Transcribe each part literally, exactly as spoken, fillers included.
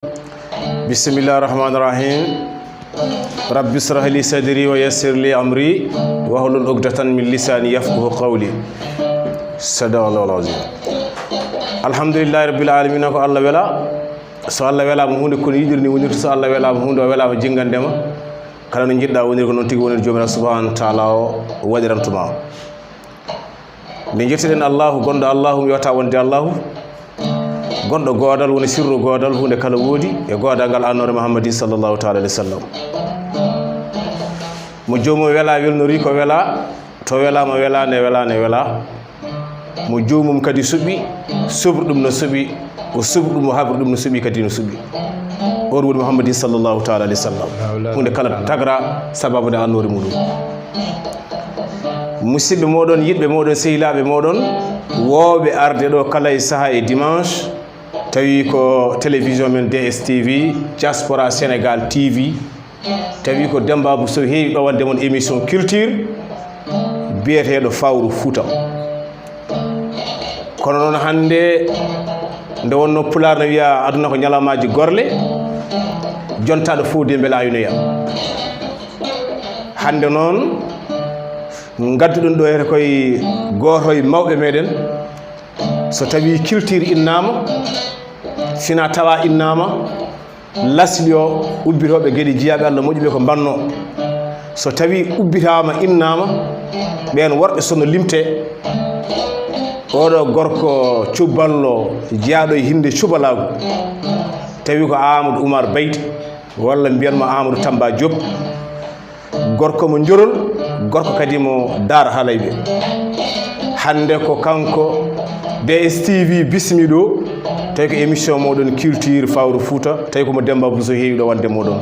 Bismillah rahman rahim. Rabbi israh li sadri wa yassir li amri wahlul uqdatan min lisani yafqahu qawli. Sadaqallahu alazim. Alhamdulillahi rabbil alamin, ko Allah wela. So Allah wela mo hunde kono yiɗirni wonirta, so Allah wela mo hunde o wela ko jingande ma. Kala no jiɗɗa wonir ko noon tigi wonir, Joomiraaɗo subhanahu wa taala o waɗirantuma. Nde jettiɗen Allahu, gonɗo Allahu, mi wata wonde Allahu. Gonɗo goodal, woni sirru goodal, huunde kala woodi e goodal ngal annoore Muhammadin sallallahu taala alayhi wa sallam. Mo joomum wela, welnori ko wela, to wela mo wela, ne wela, ne wela. Mo joomum kadi suɓi, suɓri ɗum no suɓi, o suɓri ɗum, o habri ɗum no suɓi kadi no suɓi. On woni Muhammadin sallallahu taala alayhi wa sallam. Huunde kala tagra sababu nde annoore muɗum. Musidɓe moɗon, yiɗɓe moɗon, sehilaaɓe moɗon, woowɓe arde ɗo kala e saha e dimanche, tawi ko télévision men D S T V, Diaspora Sénégal T V, tawi ko Demba Bousso heewi ɗowande mon émission culture biyeteeɗo Fawru Fouta. Kono noon hannde, nde wonno Pulaar no wiya aduna ko ñalawmaaji gorle, jontaaɗo fof de mbela aynoya. Hannde noon, ngadduɗen ɗo hete koye gooto e mawɓe meɗen. So tawi culture innama, fina tawa innama, lasli o ubbitooɓe geɗe jiyaaɓe Allah moƴƴuɓe ko mbanno. So tawi ubbitama innama, ɓen worɓe sono limte. Oɗo gorko cuballo jeyaaɗo e hinde cubalagu, tawi ko Amadou Oumar Baydi, walla mbiyanmo Amadou Tamba Diop. Gorko mo Njorol, gorko kadi mo Daara Halayɓe. Hannde ko kanko D S T V bismi ɗo, tawi ko émission moɗon culture Fawru Fouta, tawi ko mo Demba Bousso heewi ɗowande moɗon.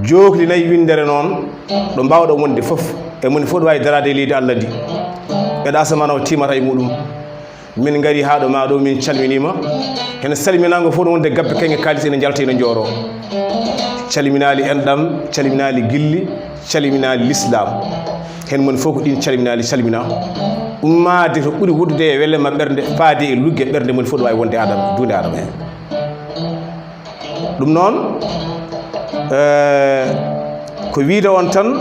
Jookli nayi winndere noon, ɗo mbawɗon wonde fof, e moni fof ɗo wawi daraade e leydi Allah ndi. Ɓeɗa asamana o timata e muɗum. Min ngari haa ɗo ma ɗo, min calminima. Heno salminaango fof no wonde gabbe kaŋŋe kaalis ene njalta ene njooro. Calminaali enɗam, calminaali gilli, calminaali lislaam. Hen moni fof ko ɗin calminaali calmina. Ummaade to ɓuri wuddude e welle ma ɓernde, faade e lugge ɓernde moni fof ɗo wawi wonde Adama, duunde Adama heen. Ɗum noon, eh, ko wiide on tan,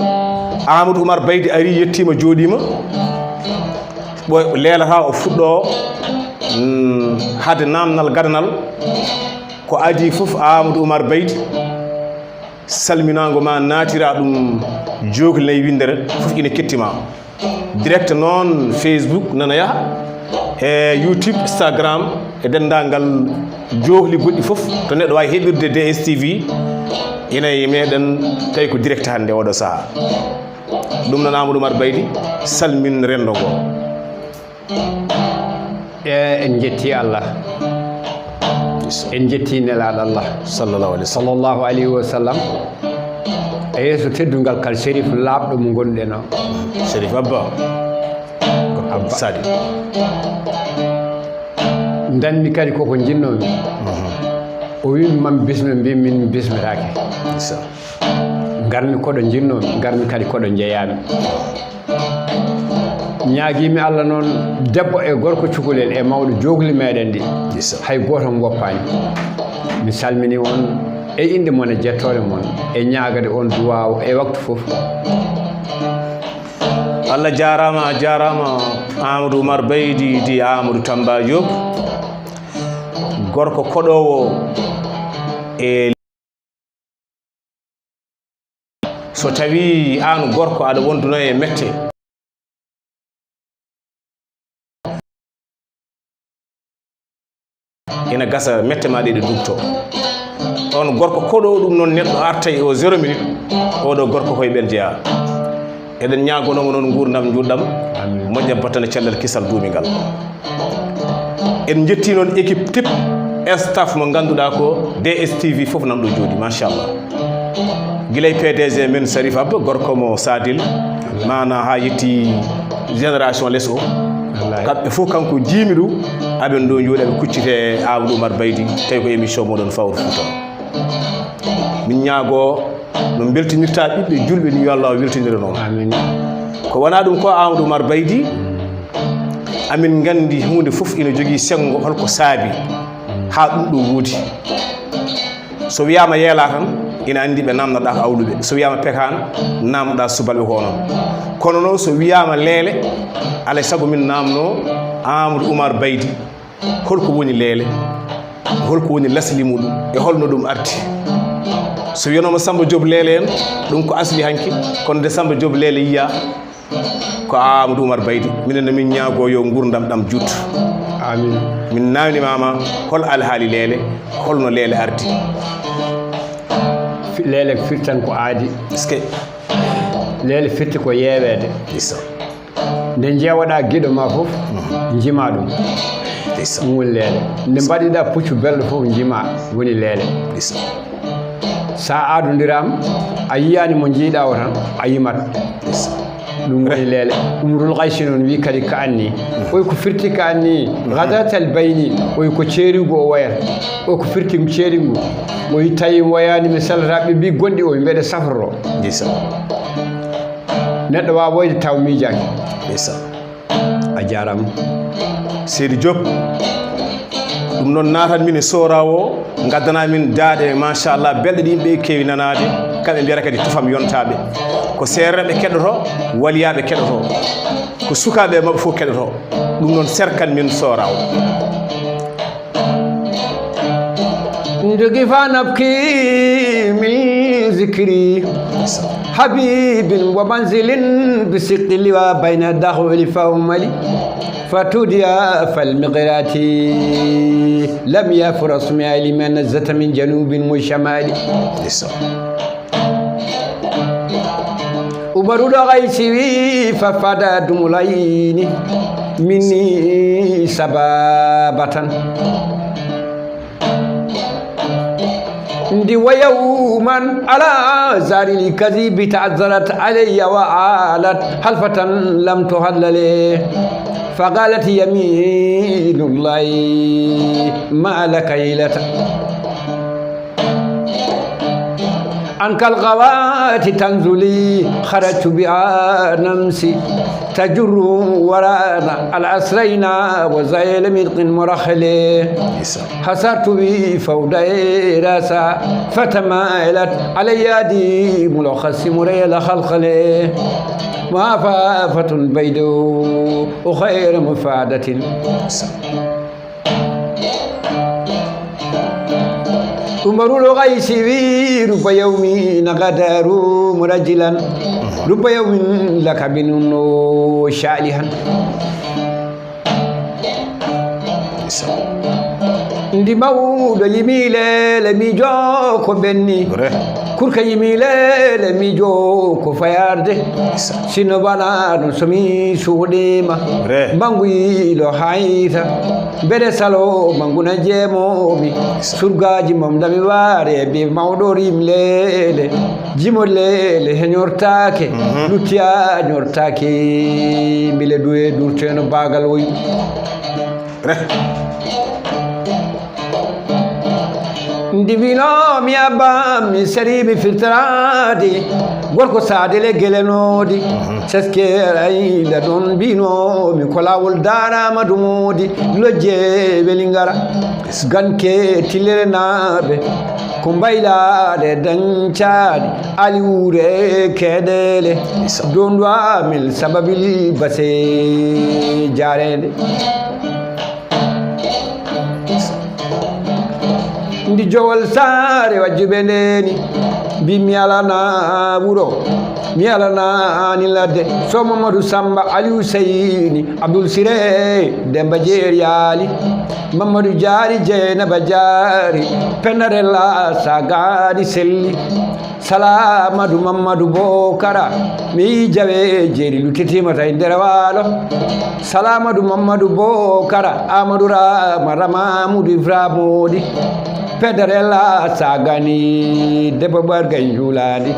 Amadou Oumar Baydi ari, yettima, jooɗima, ɓo leelata o fuɗɗo, mm, hade namnal gadanal. Ko adi fof Amadou Oumar Baydi, salminago ma natira ɗum jookli nayi winndere fof ina kettima. Direct noon, Facebook nana yaha, e YouTube, Instagram, e denndaangal jookli goɗɗi fof to neɗɗo waawi heɓirde D S T V. Ina e meɗen tawi ko direct hannde oɗo saha. Ɗum noon Amadou Oumar Baydi, salmin renndo ngo. E en jetti Allah, en jetti Nelaaɗo Allah sallallahu alaihi wasallam. E yeeso teddungal kal, Sherif laaɓɗo mo ngonɗen o. Sherif Abba. Abba. Sadi. Ndanmi kadi koko jinnomi. O wimi man bisme, mbi min bismetake. Ngarmi koɗo jinnomi, ngarmi kadi koɗo jeeyami. Ñaagiimi Allah noon, debbo e gorko, cukalel e mawɗo, jookli meɗen ɗi, hay gooto ngoppaani. Mi salmini on e innde mon e jettoore mon, e ñaagade on duwaaw e waktu fof. Allah jaaraama, a jaaraama, Amadou Oumar Baydi di Amadou Tamba Diop, gorko koɗoowo e. So tawii aan gorko aɗa wonduno e mette, ina gasa mette ma ɗe ɗe ndugto. On gorko koɗo ɗum noon, neɗɗo artay o zéro minute, oɗo gorko koye ɓen jeyaa. Eɗen ñaagonoo mo noon nguurndam njuutɗam, moƴƴam battane cellal kisal duumingal. En njetti noon équipe tip, staff mo ngannduɗaa ko D S T V fof nan ɗo jooɗi, machallah. Gila e P D G men Sharif Abba, gorko mo Sadil, mana haa yetti génération les o. Kamɓe fof kanko jiimi ɗum, aɓen ɗo jooɗi aɓe kuccite Amadou Oumar Baydi, tawi ko émission moɗon Fawru Fouta. Min ñaago no mbeltinirta ɓiɓɓe julɓe ni, yo Allah weltinire noon. Amin. Ko wona ɗum ko Amadou Oumar Baydi, amin nganndi huunde fof ina jogii senngo, holko saabi. Haa ɗum ɗo woodi. So wiyaama yeela tan, ina anndi ɓe naamnoɗaa ko awluɓe. So wiyaama pekaana, naamnoɗaa subalɓe ko onon. Kono noon so wiyaama leele, alay sago min naamno Amadou Oumar Baydy, holko woni leele? Holko woni lasli muɗum? E holno ɗum arti? So wiyanooma Samba Diop leele en, ɗum ko asli hanki, kono de Samba Diop leele yiya, ko Amadou Oumar Baydy. Minen no min ñaago yo nguurndam ɗam juut. Amin. Min naamnimaama hol alhaali leele, holno leele arti? Fi-, leele firtan ko aadi. Est-ce que? Leele firti ko yeeweede. Ndeysaan. Nde njeewoɗaa giɗo ma fof, mhm, njima ɗum. Ndeysaan. Ɗum woni leele. Nde mbaɗiɗaa puccu belɗo fof, njima woni leele. Ndeysaan. Sa adondiraama, a yiyaani mo njiiɗaa o tan, a yimat. Ndeysaan. Ɗum woni leele. Umrul Qaysi noon wi kadi ka anni. Mhm. Oy ko firti ka anni, mhm, gadatal bayni, oy ko ceerigu o woyata. Oy ko firti ceerigu. Oy tawi woyaani mi salata, ɓe mbi gonɗi oy mbeɗa safroro. Ndeysaan. Neɗɗo waawa woyde taw miijaaki. Ndeysaan. A jaaraama. Seydi Diop, ɗum noon naatan min e Sooraawo, ngaddana min daaɗe, machallah, belɗe ɗe yimɓe keewi nanaade, kamɓe mbiyata kadi tufam yontaaɓe. Ko seereeɓe keɗoto, waliyaaɓe keɗoto, ko sukaaɓe maɓɓe fof keɗoto. Ɗum noon serkan min Sooraawo. Ndugi fa nabki min zikri habibin wa manzilin bi siqqi liwa bayna dakhwili fa umali fa tudiya fal miqrati lam yafras mi aliman zata min janubin wa shamali. Umaru ɗo ay siwi fa fada dumulayni minni sababatan. Ndi wa yawman ala zaril kazibi ta'azzarat alayya wa alat halfatan lam tuhallale. Fa qalat yaminullahi ma laka hilata. An kal gawati tanzuli kharajtu bi anamsi tajurru warana al asrayna wa zayla mirqin murakhli. Hasartu bi fawda rasa fatamalat alayya di mulakhasim rayla khalkhali. Muhafafatun baydu khayra mufadatin. Umaru ɗo ay siwi rubba yawmi nagadaru murajilan rubba yawmin laka binun shalihan. Ndi mawɗo yimi leele miijo ko benni. Kurka yimi leele miijo ko fayarde. Sino bana ɗum somi suuɗima. Mangu yiɗo hayta. Mbeɗe salo manguna jeemomi. Surgaji mom dami ware be mawɗo rim leele. Jimo leele heñortake. Luttiya ñortake. Mbile duwe durteno bagal woyu. Ndi wino mi abba mi sari mi firtaraade. Gorko saade le gelenodi. Seske ayda don bino mi ko lawol darama dumodi. Lojje weli ngara. Ganke tillere nabe. Ko mbaylaade dañcaade aliwuure keedeele. Dondu amil sababil base. Jaarede. Ndi jowal saare wajjuɓe ndeni. Mbi mi alana wuro. Mi alana ani ladde. So Mamadou Samba Aliou Seyni Abdoul Siré Demba Jeeri Ali. Mamadou Jaari Jeynaba Jaari. Pendarella sagadi selli. Salamadu Mamadou Bokara. Mi jawe jeeri luttitima tay nder waalo. Salamadu Mamadou Bokara. Amadou Rama Rama Amadou Ibrahima Modi. Pederella sagani debbo bargay juladi.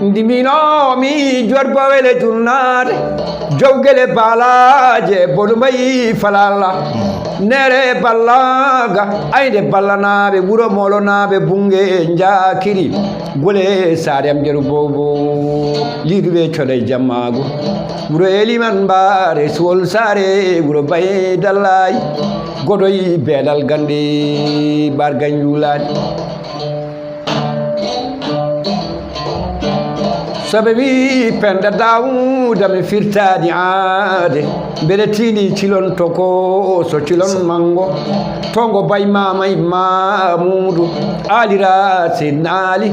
Ndi mino mi jorbo wele jurnade. Jowgele balaje bolu mbayi falala. Nere ballaga, ayde ballanaaɓe, wuro molonaaɓe, bunge njaakiri, gole saare am jeru bobo, liiduɓe coɗay jammaago, wuro Eliman Mbaare, suwol saare, wuro Bay Dallaay, godoy beelal gande, bargan yulaani. Soɓe wi Penda Daawuda mi firtaani aade, mbeɗe tiini cilon toko so cilon mango, tongo bay maamay Mamuudu, Aali Raasin Aali,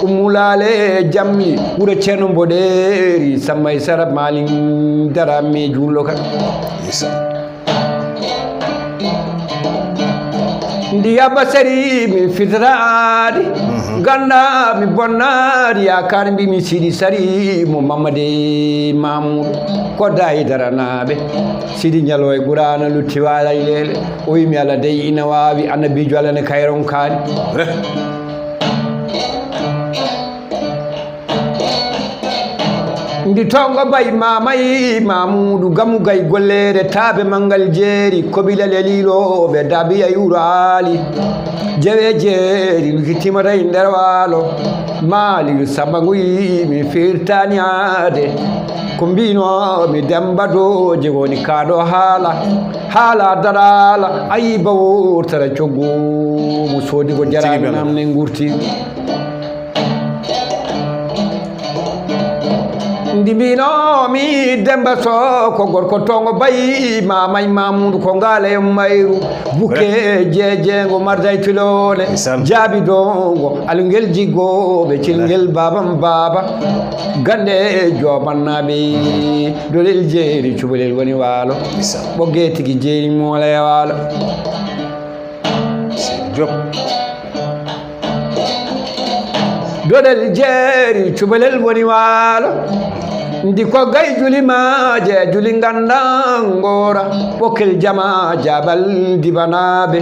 Ummulaale Jamli, wuro Ceerno Mboɗeeri, Sammay Sara Maalin Dara mi juulɗo kan. Ndi yabba seri mi fitraadi, ganda mi bonnaadi, yaakaar mbi mi sidi sari mo Mamade Mamudu, ko dayi daranaaɓe. Sidi Ñalo e Qur'aana lutti waalay leele. O wi mi Alla dey ina waawi, annabiijo Alla ne kayron kaani. Ndi tongo bay maamay Mamudu gamu gay golleere taabe mangal jeeri kobila lelilo be dabiya yuraali. Jewe jeeri luki timata e nder waalo. Maali samba nguyi mi firtaani aade. Ko mbino mi Demba Dooje woni kaado haala. Haala daraala ayi ba wurtara coggu. Mo soodi ko jaraani nam ne ngurti. Ndi mbino mi Demba Soh ko gorko tongo bay maamay Mamudu ko ngala e mayru. Buke jejengo marday tilone. Jaabi dongo alungel jigoɓe cilngel babam baba. Gande jobannaɓe dolel jeeri cubalel woni waalo. Ɓogge tigi jeeri mola e waalo. Job. Doɗel jeeri cubalel woni waalo. Ndi ko gay juli maaje juli ngandangora. Ɓokkel jama jabal dibanaɓe.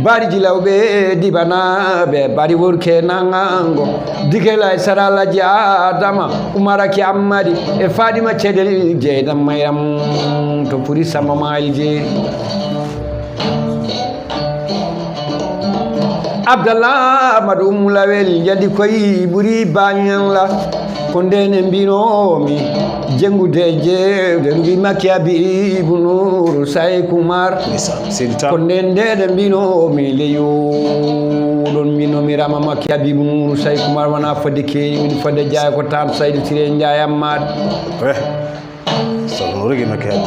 Bari jilawɓe dibanaɓe bari worke nangango. Digela e saralaji Adama Umara ki Ammadi e Fadima Cedel Jeynam Mayram to puri sama maali jeeri. Abdallah Amadou Ummu Lawel jadi koy ɓuri bañan la. Ko ndene mbinomi jengude jewde ngi makki Abibu Nuru Say Kumar. Ko nden ndene mbinomi leyo ɗon mbinomi rama makki Abibu Nuru Say Kumar wona fodde keeri woni fodde jaay ko tan Saydu Sire Njaay Ammaat. Sabu no rigi no keeɗa.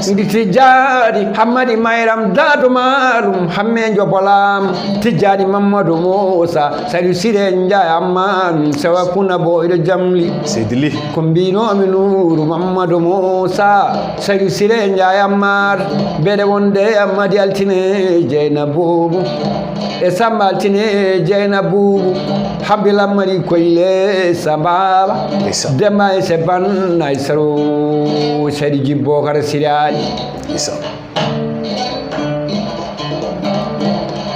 Ndi Tijjaani Hammadi Mayram Daado Maalum Hamme Njobolam Tijjaani Mammadu Muusa Sari Sire Njaay Amman Sewa Kuna Boyɗo Jamli. Seydi Li. Ko mbinomi Nuuru Mammadu Muusa Sari Sire Njaay Ammar. Beɗe wonde Ammadi Altine Jeyna Buubu. E Samba Altine Jeyna Buubu. Habbi Lammari Koyle Sambaba. Demba e Seban ay Saro Seydi Jibbo Kara Sirali.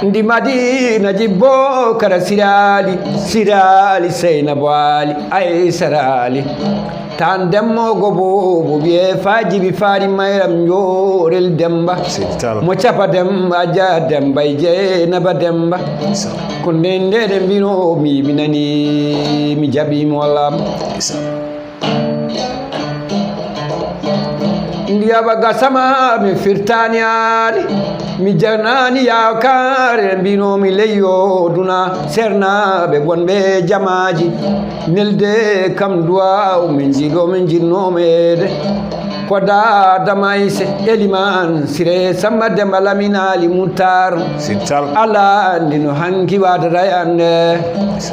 Ndi Madina Jibbo Kara Sirali. Sirali Seyna Boali ay Sarali. Tan demmogo bobo wiye fajibi fari mayram jorel Demba. Mo capa Demba ja Demba e Jeynaba Demba. Ko nden ndede mbino mi mi nani mi jabi mo walla. Ndiyaba gasama mi firtani ari. Mi janani yakare mbino mi leyo duna sernaɓe wonɓe jamaji. Nelde kam duwaw min jiɗo min jinnoma ede. Ko dada mayse Eliman Sire Samba Demba Laminali Mutar. Sittal. Ala ndino hanki wadata yande.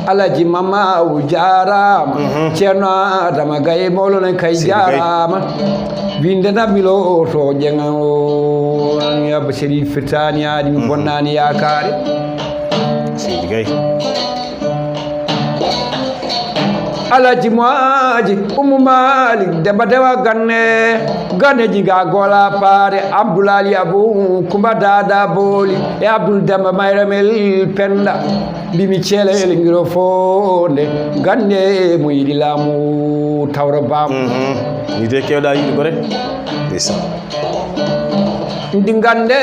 Alaji mama u jarama. Ceerno Adama Gaye mawlone kay jarama. Winde na milo to jenga o yabba seri firtani adi mi bonnani yakare. Seydi Gaye. Alaji Moaji Ummu Malik Demba Dewa Ganne. Ganneji ga gola paare Abdoulali Abou Kumba Dada Boli e Abdoul Demba Mayramel Penda. Mbimi ceelel ngiro fonde gande mo yiɗi laamu tawra bam. Ni de kewɗa yiɗi gore. Ndeysan. Ndi gande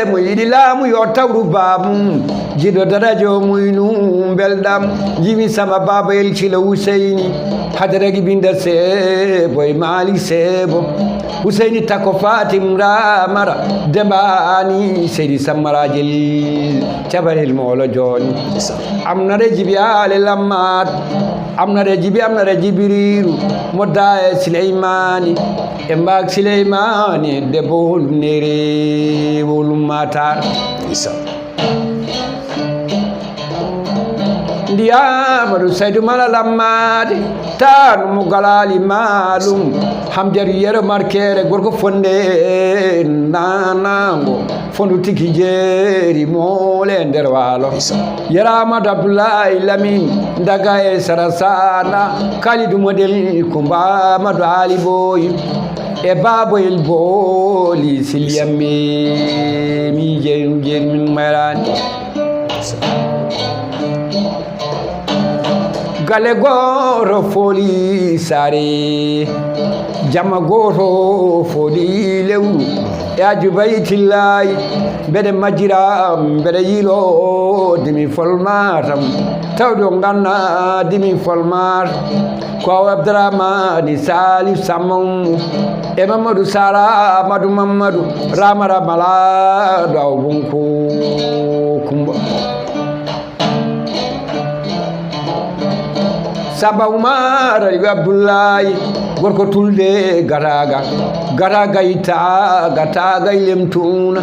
mo yiɗi laamu yo tawru baabum, jiɗo darajo muynu belɗam. Jimi sama baaba el cilo Huseyni, hadaragi binda seebo e maali seebo. Huseyni tako Fatim Ramara, Dembani Seydi Sammarajel, cabarel moolo jooni. Amnare jibi ale lammat, amnare jibi, amnare jibiriru, modda e Sileymaani, e mbaak Sileymaani, debbo wolum nere, wolum matar. Ndiyamadu Saydu Mala Lammaade, taanu mo galaali maalum, Hamjatu Yero Markere, gorko fonde nanango, fondu tigi jeeri moole nder waalo. Yero Amadu Abdullahi Lamin, daga e Sarasana, Kalidu Model, Kumba Amadu Ali Boy, e Baboyel Booli, Siliyammi, mi jeeru jeeru min mayraani. Gale gooto fooli saare, jamma gooto fooli lewru. E Ajubaytillahi, mbeɗe majjira, mbeɗe yiilo, dimi folmatam, tawde o ganna dimi folmat. Ko Abdourahmane Salif Samon e Mamadou Sara Amadou Mamadou Ramara Malaɗo aw Bunku Kumba. Samba Umar Aliou Abdoulaye, gorko tulde gataga, gataga ita, gataga ilemtuna.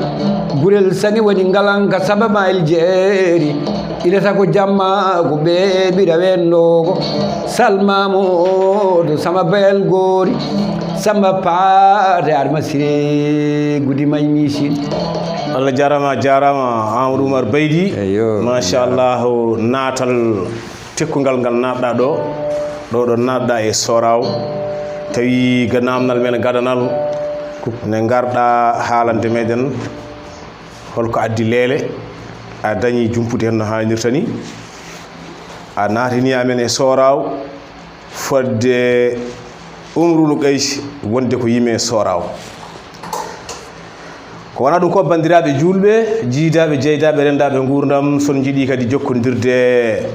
Gurel sani woni ngalanka Samba Mayel Jeeri. Ina tako jamma ko ɓe ɓira wendogo. Salmamodo Samba Bayal Gori, Samba Pate Adama Sire, Gudi May Misin. Allah jarama, jarama Amadou Oumar Baydi. Eyo. Machallah, natal tekkungal ngal naatɗa ɗo, ɗo ɗo naatɗa e Soraw. Tawi ga namdal men gadanal ne garɗa haalande meɗen holko addi leele, a dañi jumpude hen no haanirta ni. A naatini amen e Soraw fodde Umrul Qaysi wonde ko yime Soraw. Ko wona ɗum ko, bandiraɓe julɓe, jiidaɓe, jeydaɓe, rendaɓe ngurdam, son jiiɗi kadi jokkodirde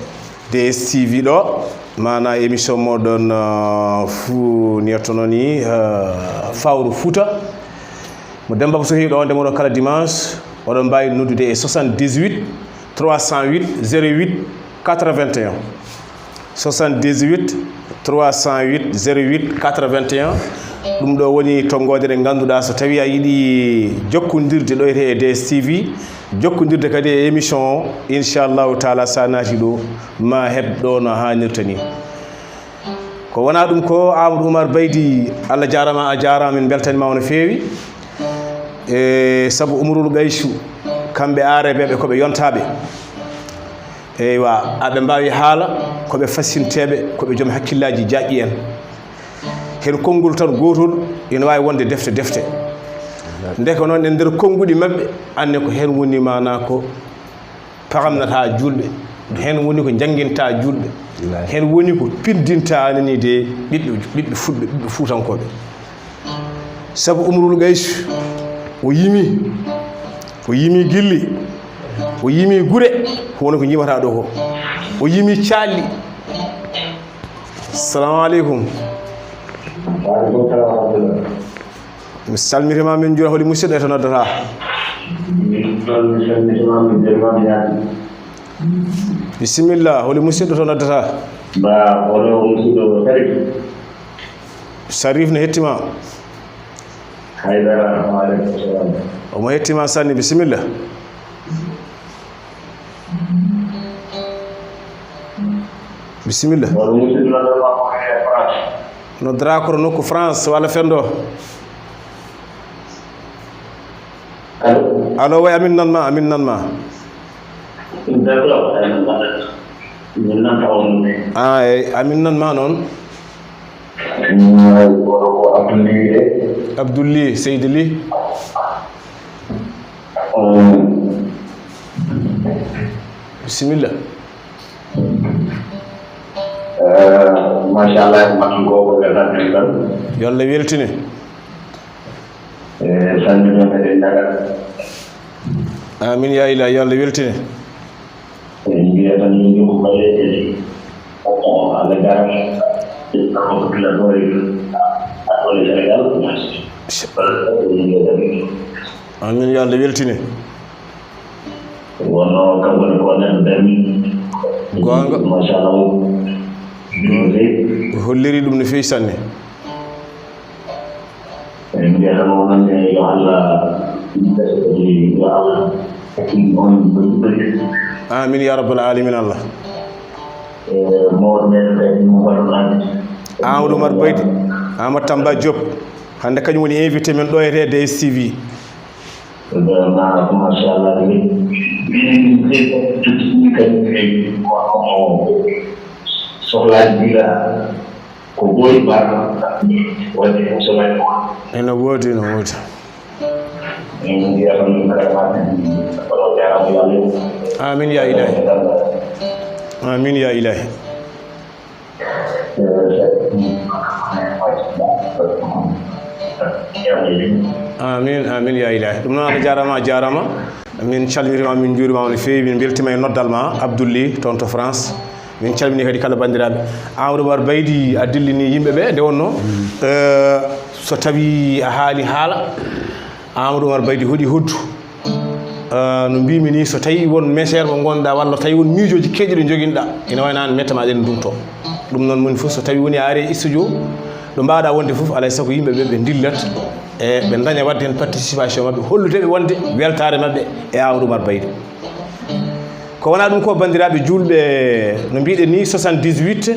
D S T V ɗo, mana émission moɗon, uh, fu niyattono ni, uh, Fawru Fuuta. Mo Demba Ba Sohi ɗo, nde moɗon kala dimanche, oɗon mbawi noddude e soixante-dix-huit, trois cent huit, zéro huit, quatre-vingt-un. Soixante-dix-huit, trois cent huit, zéro huit, quatre-vingt-un. Ɗum ɗo woni tonngode nde ngannduɗaa, so tawi a yiɗi jokkondirde ɗo e D S T V, jokkondirde kadi e émission o, inchallahu taala, sa naati ɗo, ma heɓ ɗo no haanirta ni. Ko wona ɗum ko, Amadou Oumar Baydi, Allah jarama, a jarama, min beltanima no feewi. E sabu Umrul Gaysu, kamɓe aareɓeɓe ko ɓe yontaɓe. Eywa, aɓe mbawi haala, ko ɓe fassinteɓe, ko ɓe joom hakkillaji jaƴƴi en. Hen konngol tan gotol ina wawi wonde defte defte. Ndeke noon e nder konnguɗi maɓɓe, anne ko hen woni mana ko pagamnata julɓe. Hen woni ko jannginta julɓe. Hen woni ko piddinta anani de ɓiɓɓe, ɓiɓɓe fulɓe, ɓiɓɓe fuutankoɓe. Sabu Umrul Gaysu, o yimi, o yimi gilli, o yimi gure, ko woni ko jimata ɗo ko. O yimi calli. Salamu aleykum. Wa aleykum salam wa rahmatullah. Mi salmitima, min juura, holi musidɗo e to noddata? Min salmitima, min juurima, min yaadi. Bisimilla, holi musidɗo to noddata? Ba, oɗo musidɗo Sarif. Sarif ne hettima. Haydara, wa aleykum salam. Omo hettima sanne, bisimilla. Bisimilla. Oɗo musidɗo noddata ko e France. Noddata ko to nokku France walla fenndo? Allo? Allo, way, amin nan ma, amin nan ma. D'accord, amin nan ma. Min nan ka on. Ah, eyyi, amin nan ma noon. Mm, oɗo ko Abdoulaye de. Abdoulaye, Seydi Ly. Mm. Bisimilla. Eh, machallah, matan ko ko weltan en tan. Yo Allah weltine. E, salmina meɗen daga. Amin ya ilahi, yo Allah weltine. En mbiya tan yo jom mbaɗe kadi. O Allah garama. Ko gila ɗo e ɗo e Senegal. Amin, yo Allah weltine. Wonno kam woni ko neɗɗo darni. Goonga. Machallah. Goonga. Holliri ɗum no feewi sanne. En mbiyata mo noon ne yo Allah, yo Allah on. Amin ya rabbal alamin Allah. E mawɗo meɗen kadi mo mbaɗon hannde. Amadou Oumar Baydi, Amadou Tamba Diop, hannde kañum woni invité men ɗo e D S T V. Vraiment, machallah. Sohlaaji gila ko ɓooyi mbaɗa waɗde fonctionnement. Ene woodi, ene woodi. Min mbiya tan, vraiment, oɗo jaaraama, yo Allah. Amin ya ilahi. Amin ya ilahi. Amin, amin ya ilahi. Ɗum noon, Allah jaaraama, a jaaraama. Min calminiima, min njuuriima no feewi, min mbeltiima e noddal ma, Abdoul Ly, toon to France. Min calminii kadi kala banndiraaɓe. Amadou Oumar Baydi, a dillini yimɓe ɓe, nde wonnoo, eh, so tawii a haali haala, Amadou Oumar Baydi hoɗi hoddu. Eh, no mbiimi nii, so tawii won message mo ngonɗaa, walla tawii won miijooji keƴɗi ɗi njoginɗaa, ina wayi no aan mette ma ɗen ndumto. Ɗum noon, moni fof, so tawii woni a arii e studio, ɗo mbaawɗaa wonde fof, alaa e sago yimɓe ɓe, ɓe ndillat, e ɓe ndaña waɗde heen participation maɓɓe, hollude ɓe wonde weltaare maɓɓe e Amadou Oumar Baydi. Ko wonaa ɗum ko, banndiraaɓe juulɓe, no mbiɗen nii, soixante-dix-huit,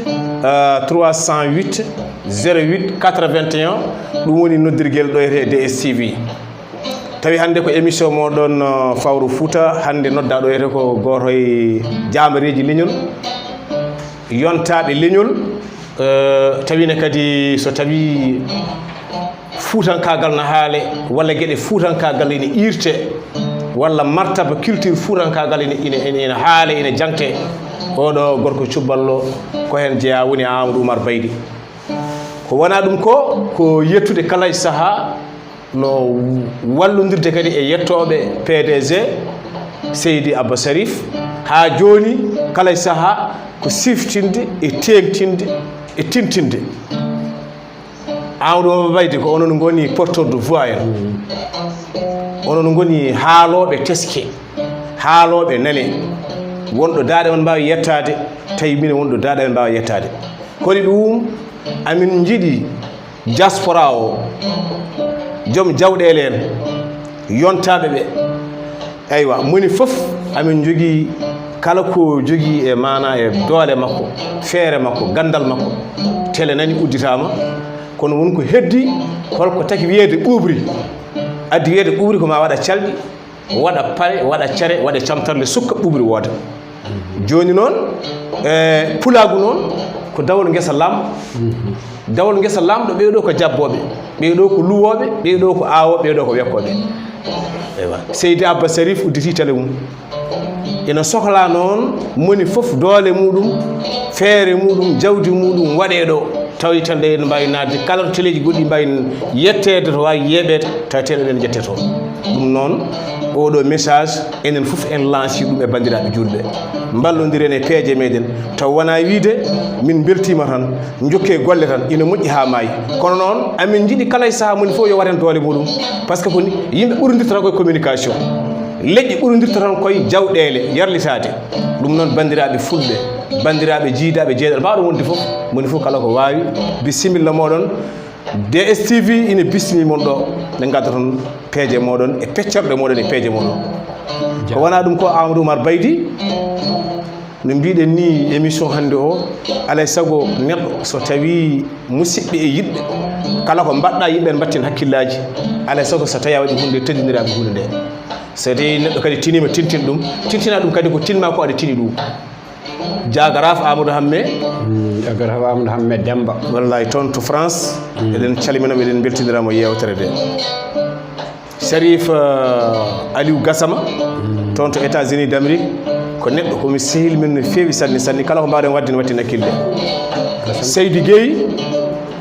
euh, trois cent huit, zéro huit quatre-vingt-un, ɗum woni noddirgel ɗo e D S T V. Tawi hannde ko émission mooɗon, euh, Fawru Fouta. Hannde noddaa ɗo e ko gooto e jaambareeji leñol, yontaaɓe leñol, euh, tawi ne kadi so tawi fuutankaagal na haale, walla geɗe fuutankaagal ina iirte, walla martaba culture fuutankaagal ina, ina, ina, ina haale, ina jaŋte. Oɗo gorko cubballo, ko heen jeyaa woni Amadou Oumar Baydi. Ko wonaa ɗum ko, ko yettude kala e sahaa no wallondirde kadi e yettooɓe P D G Seydi Abba Sharif. Haa jooni, kala e sahaa ko siftinde e teeŋtinde e tintinde. Amadou Oumar Baydi, ko onon ngoni porteur de voix en. Onon ngoni haalooɓe teske, haalooɓe nane. Wonɗo daaɗe mon mbaawi yettaade, tawi minen wonɗo daaɗe men mbaawa yettaade. Koni ɗum, amin njiɗi diaspora o, joom jawɗeele en, yontaaɓe ɓe. Eywa, moni fof amin njogii kala ko jogii e maana e doole makko, feere makko, ganndal makko. Tele nani udditaama, kono won ko heddi, holko taki wiyeede ɓuuɓri. Addi wiyeede ɓuuɓri ko ma waɗa calɗi, waɗa paɗe, waɗa cere, waɗa camtarle, sukka ɓuuɓri wooda. Jooni noon, e pulaagu noon, ko dawol ngesa laamɗo. Dawol ngesa laamɗo, ɓee ɗoo ko jabbooɓe, ɓee ɗoo ko luwooɓe, ɓee ɗoo ko aawooɓe, ɓee ɗoo ko wekkooɓe. Eywa. Seydi Abba Sharif udditi tele mum. Ina sohlaa noon moni fof doole muɗum, feere muɗum, jawdi muɗum waɗee ɗo. Tawi tan ɗe ene mbaawi naatde kala to teleeji goɗɗi mbaawi yetteede, to waawi yeeɓeede, tawa tele ɗen njettee toon. Ɗum noon, oɗo message, enen fof en lanci ɗum e banndiraaɓe juulɓe. Mballondiren e peeje meɗen, taw wonaa wiide min mbeltiima tan, njokkee golle tan, ina moƴƴi haa maayi. Kono noon, amin njiɗi kala e sahaa moni fof yo waɗ heen doole muɗum, parce que ko ni yimɓe ɓurondirta tan koye communication. Leƴƴi ɓurondirta tan koye jawɗeele yarlitaade. Ɗum noon, banndiraaɓe fulɓe, banndiraaɓe jiidaaɓe jeeɗaɗo, mbaaɗo wonde fof, moni fof kala ko waawi, bisimilla mooɗon. D S T V ina bismii mon ɗo, nde ngaddoton peeje mooɗon e peccorɗe mooɗon e peeje mooɗon. Ko wonaa ɗum ko, Amadou Oumar Baydi, no mbiɗen ni, émission hannde o, alaa e sago neɗɗo, so tawi musiɓɓe e yiɗɓe, kala ko mbaɗɗa, yimɓe ne mbatten hakkillaaji, alaa e sago so tawi a waɗi huunde, teddindiraa ɓe huunde nde. So tawi neɗɗo kadi tiniima, tintin ɗum, tintina ɗum kadi ko tinma ko, aɗa tini ɗum. Jaagaraaf Amadou Hamme. Mm, jaagaraaf Amadou Hamme Demba. Wallahi, toon to France, mm, eɗen calmina mo, eɗen mbeltindira mo yeewtere nde. Sharif, eh, Aliou Gassama, mm, toon to États-Unis d'Amérique, ko neɗɗo, ko mi sehil men no feewi sanne, sanne. Kala ko mbaawɗen waɗde, ne waɗten hakkille. Gassama. Seydi Gueye,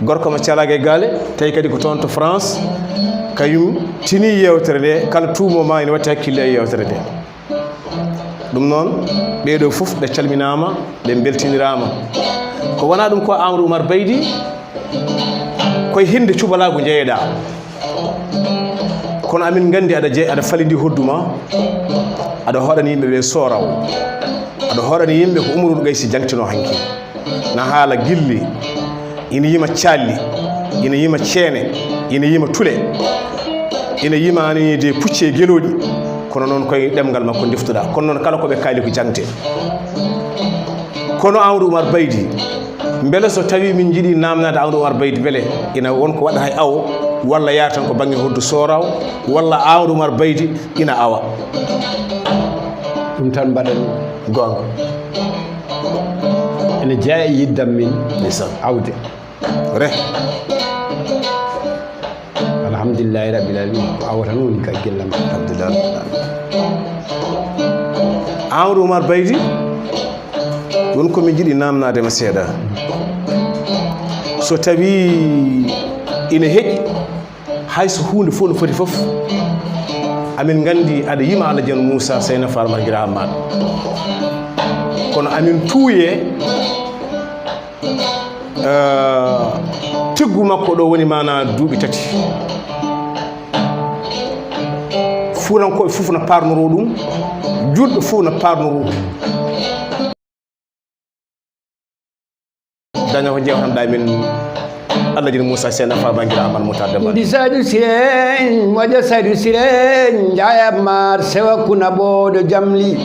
gorko mo Calague Gale, tawi kadi ko toon to France. Kañum tini yeewtere nde, kala tuumo ma ina watti hakkille e yeewtere nde. Ɗum noon, ɓee ɗoo fof ɓe calminaama, ɓe mbeltiniraama. Ko wonaa ɗum ko Amadou Oumar Baydy, koye hinde cubalaagu njeyeɗaa. Kono amin nganndi aɗa je-, aɗa falindi hoddu ma, aɗa hoɗani yimɓe ɓe sooraw, aɗa hoɗani yimɓe ko Umarul Gaysi jangtino hanki. Na haala gilli, ina yima calli, ina yima ceene, ina yima tule, ina yima ani de pucci e gelooɗi. Kono noon koye ɗemngal makko ndeftuɗaa. Kono noon kala ko ɓe kaali ko jangte. Kono Amadou Oumar Baydy, mbele so tawi min njiɗi namnade Amadou Oumar Baydy, mbele ina won ko waɗa hay awo, walla yaata tan ko bannge hoddu sooraw, walla Amadou Oumar Baydy ina awa? Ɗum tan mbaɗen. Goonga. Ene jeyaa e yiddam min. Ndeysaan. Awde. Re. Alhamdulillahi rabbil alamin. Ko awa tan woni ka gellam. Alhamdulillah. Amadou Oumar Baydy, ɗum ko mi jiɗi namnade ma seeɗa. So tawi ina heƴi, hay so huunde fof no foti fof, amin nganndi aɗa yima Alhaji Moussa Seyna Fall Margira Hammat. Kono amin tuuye, eh, tiggu makko ɗo woni maana duuɓi tati. Fuurankooɓe fof no parnoro ɗum, juulɓe fof no parnoro ɗum. Daña ko jewtanɗa min Alhaji Moussa Seyna Fall Bangira Amar Moutar Demba. Ndi Sadio Siré, moƴa Sadio Siré, Njaay Amar, sewa kuna boɗo jamli.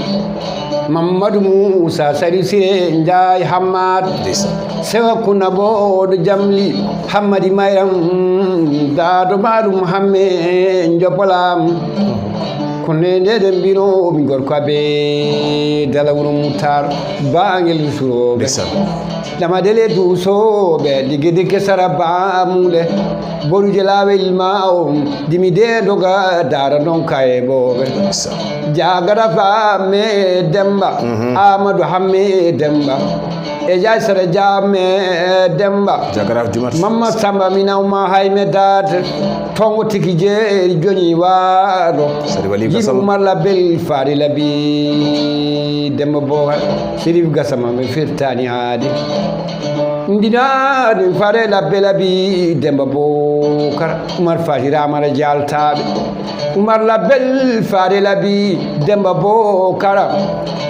Mamadou Moussa Sadio Siré, Njaay Hamad. Ndeysaan. Sewa kuna boɗo jamli. Hammadi Mayram, daado maɗum hamme, njopolam. Ko nde nde ɗen mbino, mi gorko abe, dala wuro Moutar, baangel surooɓe. Ndeysaan. Dama dele duusooɓe, digi digi sara baamude. Boruje laawel ma on, dimi de doga, dara non kaye booɓe. Ndeysaan. Jagara fa me Demba, Mhm. Amadou Hamme Demba. E jay sara jame Demba. Jagara Jumat. Mamma Samba mi naw ma hay me date. Tongo tiki jeeri joni waɗo. Sadi wali Jiɗi gasam. Umar la belle fari la bi Demba Boga. Sirif gasama mi firtani haade. Ndinaani fare la belle bi Demba Bokar. Umar Fati Ramara Jaltaɓe. Umar la belle fare la bi Demba Bokara.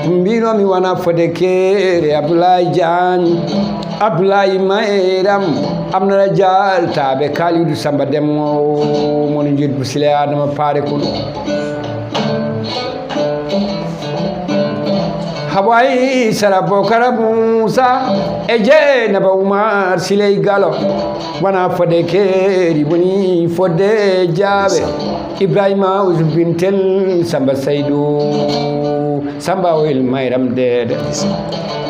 Mbino mi wana fode kere Abdoulaye Diagne. Abdoulaye Mayram. Amnara Jaltaɓe Kalidou Samba Demmo. Mono Jeddu Sile Adama Pare Kono. Hawaii Sara Bokara Musa e Jeynaba Umar Siley Galo. Wana fode keri woni fode jaabe. Ibrahima Usbintel Samba Saydu Samba Oyel Mayram Dede.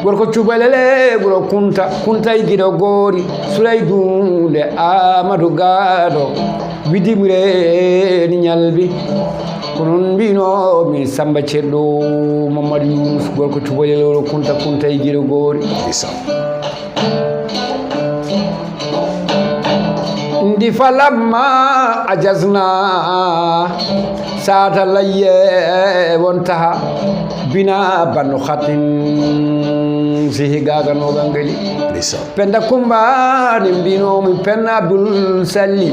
Gorko Cubalele Wuro Kunta, Kunta e Gido Gori, Sulay Dunde, Amadu Gado, Widimre ni Ñalbi. Ko non mbino mi Samba Ceddo Mamadou Yunus, gorko Cubalele Wuro Kunta, Kunta e Gido Gori. Ndeysaan. Ndi falamma a jasna sata layye won taha bina banno khatin sihi gaga no gangeli. Ndeysaan. Penda Kumba ni mbino mi Penda Abdul Salli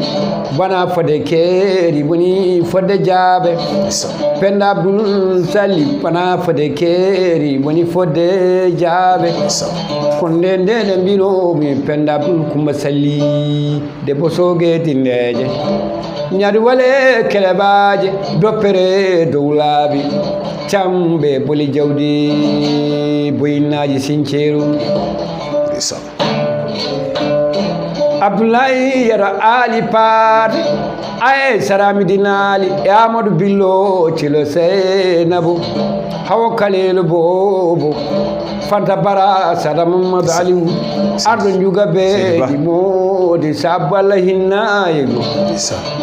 bana fode keri woni fode jaabe. Ndeysaan. Penda Abdul Salli bana fode keri woni fode jaabe. Ndeysaan. Ko nde nde nde mbino mi Penda Abdul Kumba Salli. Debbo sooge dindeeje, ñaari wale kelebaaje, doppere dow laabi, cambe boli jawdi, boyinnaaji sinceeru. Ndeysaan. Abdoulaye Yero Ali Paate, Aye Sarami Dinaali, e Amadou Billo Cilo Seynabu, Hawa Kalilu Bobo. Fanta Bara, Sada Mamadou Aliou, Ardo Njuga Beedi Moodi, Sabu Allah hinnaayego.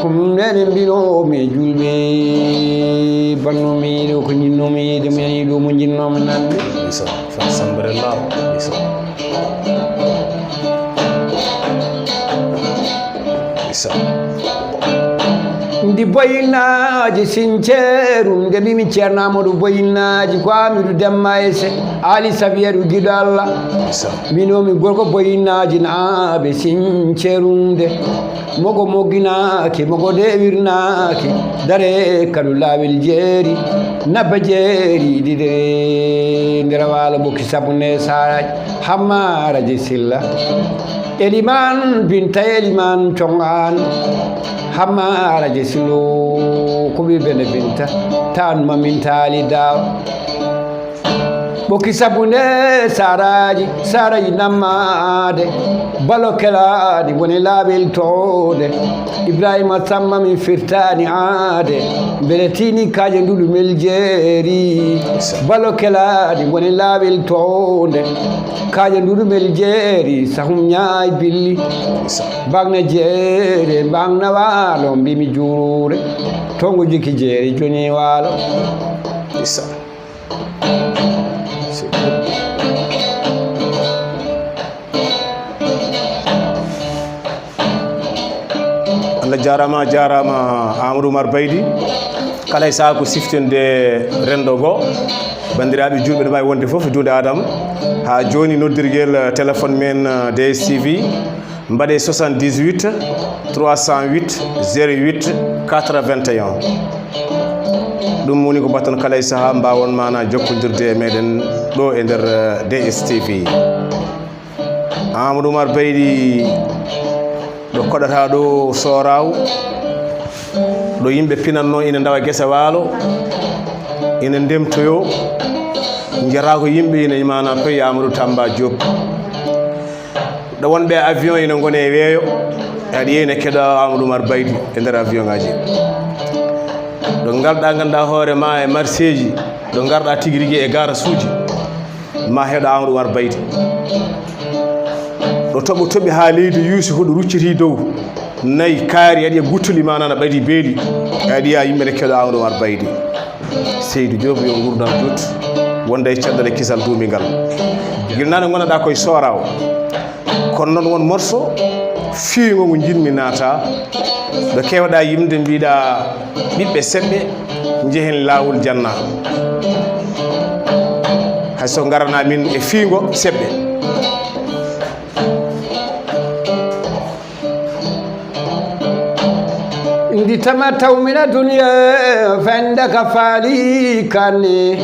Ko ɗum nene mbinomi julɓe, bannomi yiɗo ko jinnomi yiɗo, mi yiɗo mo jinnomi nande. Ndeysaan, Fat Sambere Law, ndeysaan. Ndeysaan. Boyinaaji sinceerum, nde mbimi Ceerno Amadou Boyinaaji, ko Amidu Demba Ese, Ali Sabiyeru giɗo Allah. Minomi gorko Boyinaaji naaɓe sinceerum de. Mogo moginaaki, mogo dewirnaaki, dare kadu laawel jeeri, nabba jeeri ɗiɗe nder waalo ɓokki sabu nde saaraji. Hamma Raji Silla. Eliman Binta Eliman Congaan. Hamma Raji Silo ko ɓiɓɓe nde Binta. Tan mamin taali daawa. Ɓokki sabu nde saaraji, saaraji nammaade. Balo kelaani woni laawel toode. Ibrahima Samba mi firtaani aade. Mbele tini kaaje nduɗu mel jeeri. Balo kelaani woni laawel toode. Kaaje nduɗu mel jeeri, sahum ñaay billi. Bagna jeere, bagna waalo, mbimi juuruure. Tongo jikki jeeri, joni waalo. Isa. Allah jaaraama, jaaraama Amadou Oumar Baydy. Kala e sahaa ko siftinde renndo ngo. Banndiraaɓe juulɓe no mbaawi wonde fof e duunde Aadama. Haa jooni noddirgel téléphone men, eh, D S T V. Mbaɗee soixante-dix-huit trois cent huit zéro huit quatre-vingt-un. Ɗum woni ko mbaɗton kala e sahaa mbaawon maana jokkondirde e meɗen ɗo e nder, eh, D S T V. Amadou Oumar Baydy, ɗo koɗata ɗo Soraw, ɗo yimɓe pinatno ina ndawa gese waalo, ina ndemtoyo, njata ko yimɓe ina maana toye Amadou Tamba Diop. Ɗo wonɓe avion ina ngoni e weeyo, aɗa yiya ina keɗo Amadou Oumar Baydy e nder avion ngaji. Ɗo ngarɗa ngannduɗaa hoore ma e marseji, ɗo ngarɗa tigi rigi e garasuji, ma heɗo Amadou Oumar Baydy. Ɗo toɓo toɓi haa leydi yuusi, ko ɗo rucciti dow. Nayi kaari, aɗa yiya guttuli ma nana ɓadi beeli. Aɗa yiya yimɓe ne keɗo Amadou Oumar Baydy. Seydou Diop yo nguurndam juut. Wonde e cellal e kisal duumingal. Gila naane ngonnoɗa koye Soraw. Kono noon won morso fiingo ngo njiɗmi naata. Ɗo keewɗa yimde mbiɗa ɓiɓɓe seɓɓe njehen laawol janna. Hay so ngarana min e fiingo seɓɓe. Ndi tama tawmina duniya fenda ka faali kane.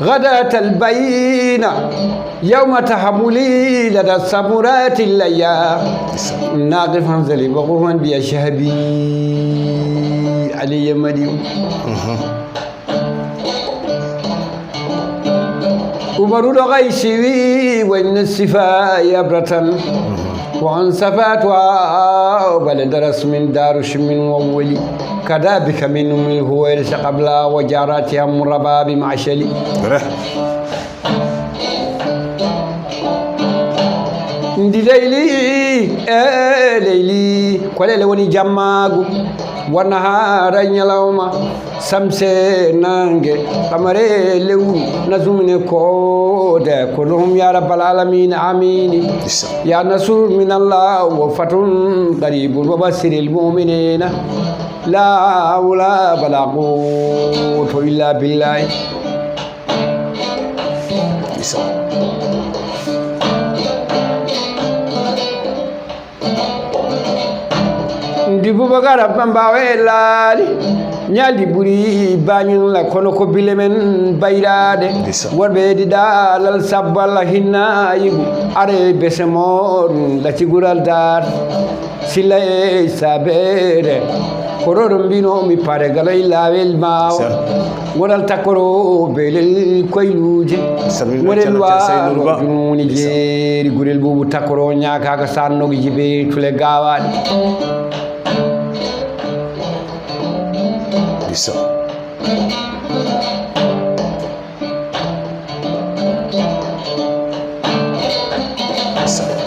غداة البينة يوم تحملي لدى السمرات الليا. ناقف عن ذلك وقوفا بأشهبي علي مديو. Umaru ɗo gay siwi wayno sifa yabratan. Ko on safatu a bale daras min daru shimin wawwali. Kada bika min umil huwayrisa qabla wa jarati am rababi mashali. Ndi leyli e leyli ko lele woni jammaagu. Wona haara ñalawma. Samse nange, qamare lewru, nasumine koode, kulluhum ya rabbal alamin, amini. Ya nasrun min Allah wa fatun qaribun wa basiril mu'minina. La hawla wala quwwata illa billahi. Ndi Bubakar Bamba e laali. Ñaldi ɓuri bañin la kono ko bile men bayraade. Worɓe diɗa lal sabbal hinna yigu. Are bese moɗum la cigural dar. Silla e sabere. Kororo mbino mi pare galo e laawel maawo. Ngonal takkoro belel koyluuje. Ngonel waawa jununi jeeri gurel bubu takkoro ñaakaaka sannogi jibe tule gaawaɗi.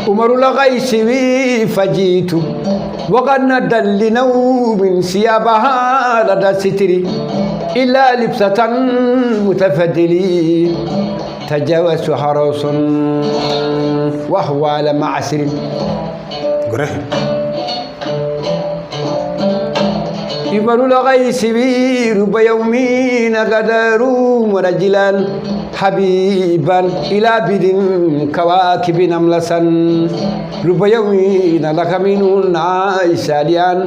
Umaru Lagaysi wi fajitu. Wa qad nadalli nawmin siyabaha lada sitiri. Illa libsatan mutafadili. Tajawasu harosun wa ahwala ma'asirin. Gore. Imarul Gaysi wi ruba yawmin gadaru murajilan habiban ila bidin kawakibin amlasan. Ruba yawmin laka minun aisha lian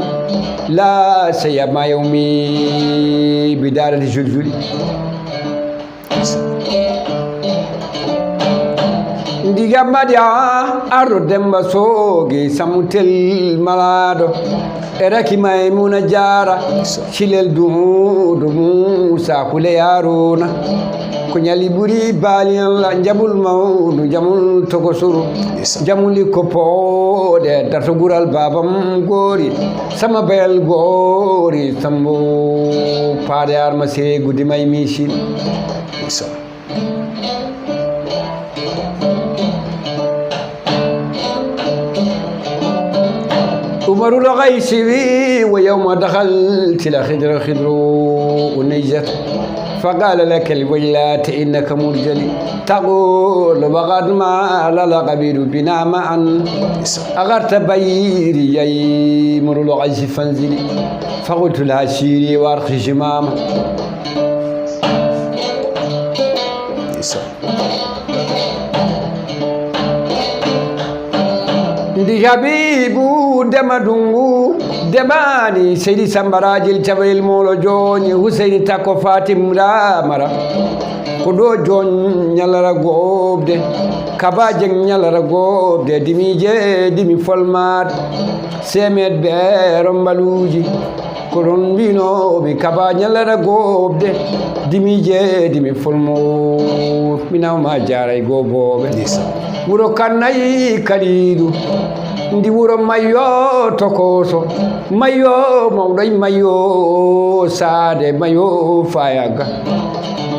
la sayama yawmi bidarati juljuli. Ndiga mbaɗi a arɗo Demba Soogi Samutel Malaaɗo e Raki Maymuna Jaara Cilel Duudu Muusa Kule Haruna. Ko ñali ɓuri baali Allah njamul mawdu njamul togosuru njamuli ko pooɗe darto gural babam goori sama bayal goori sambo paade arma sere guddi may misil. Umarul Gaysi wi wa yawma daxalti la xidra xidru unayzat faqala laka alwaylat innaka murjali taqulu waqad ma lala qabilu bina ma'an agarta bayri yay Umarul Gaysi fanzili faqultu la siri warqi jimama. Ndi Habibu dema dungu demani seydi sambarajil cabayel molo joni huseyni takko fatim ramara ko ɗo jon ñalara gobde kaba jeng ñalara gobde dimi je dimi folmat semed be rombaluji ko ɗon mbinoomi kaba ñallara goobde dimi jeedimi fulmo minawma jaaray goobooɓe wuro kannayi kaliidu ndi wuro mayyo tokooso mayyo mawɗoy mayyo saade mayyo fayaga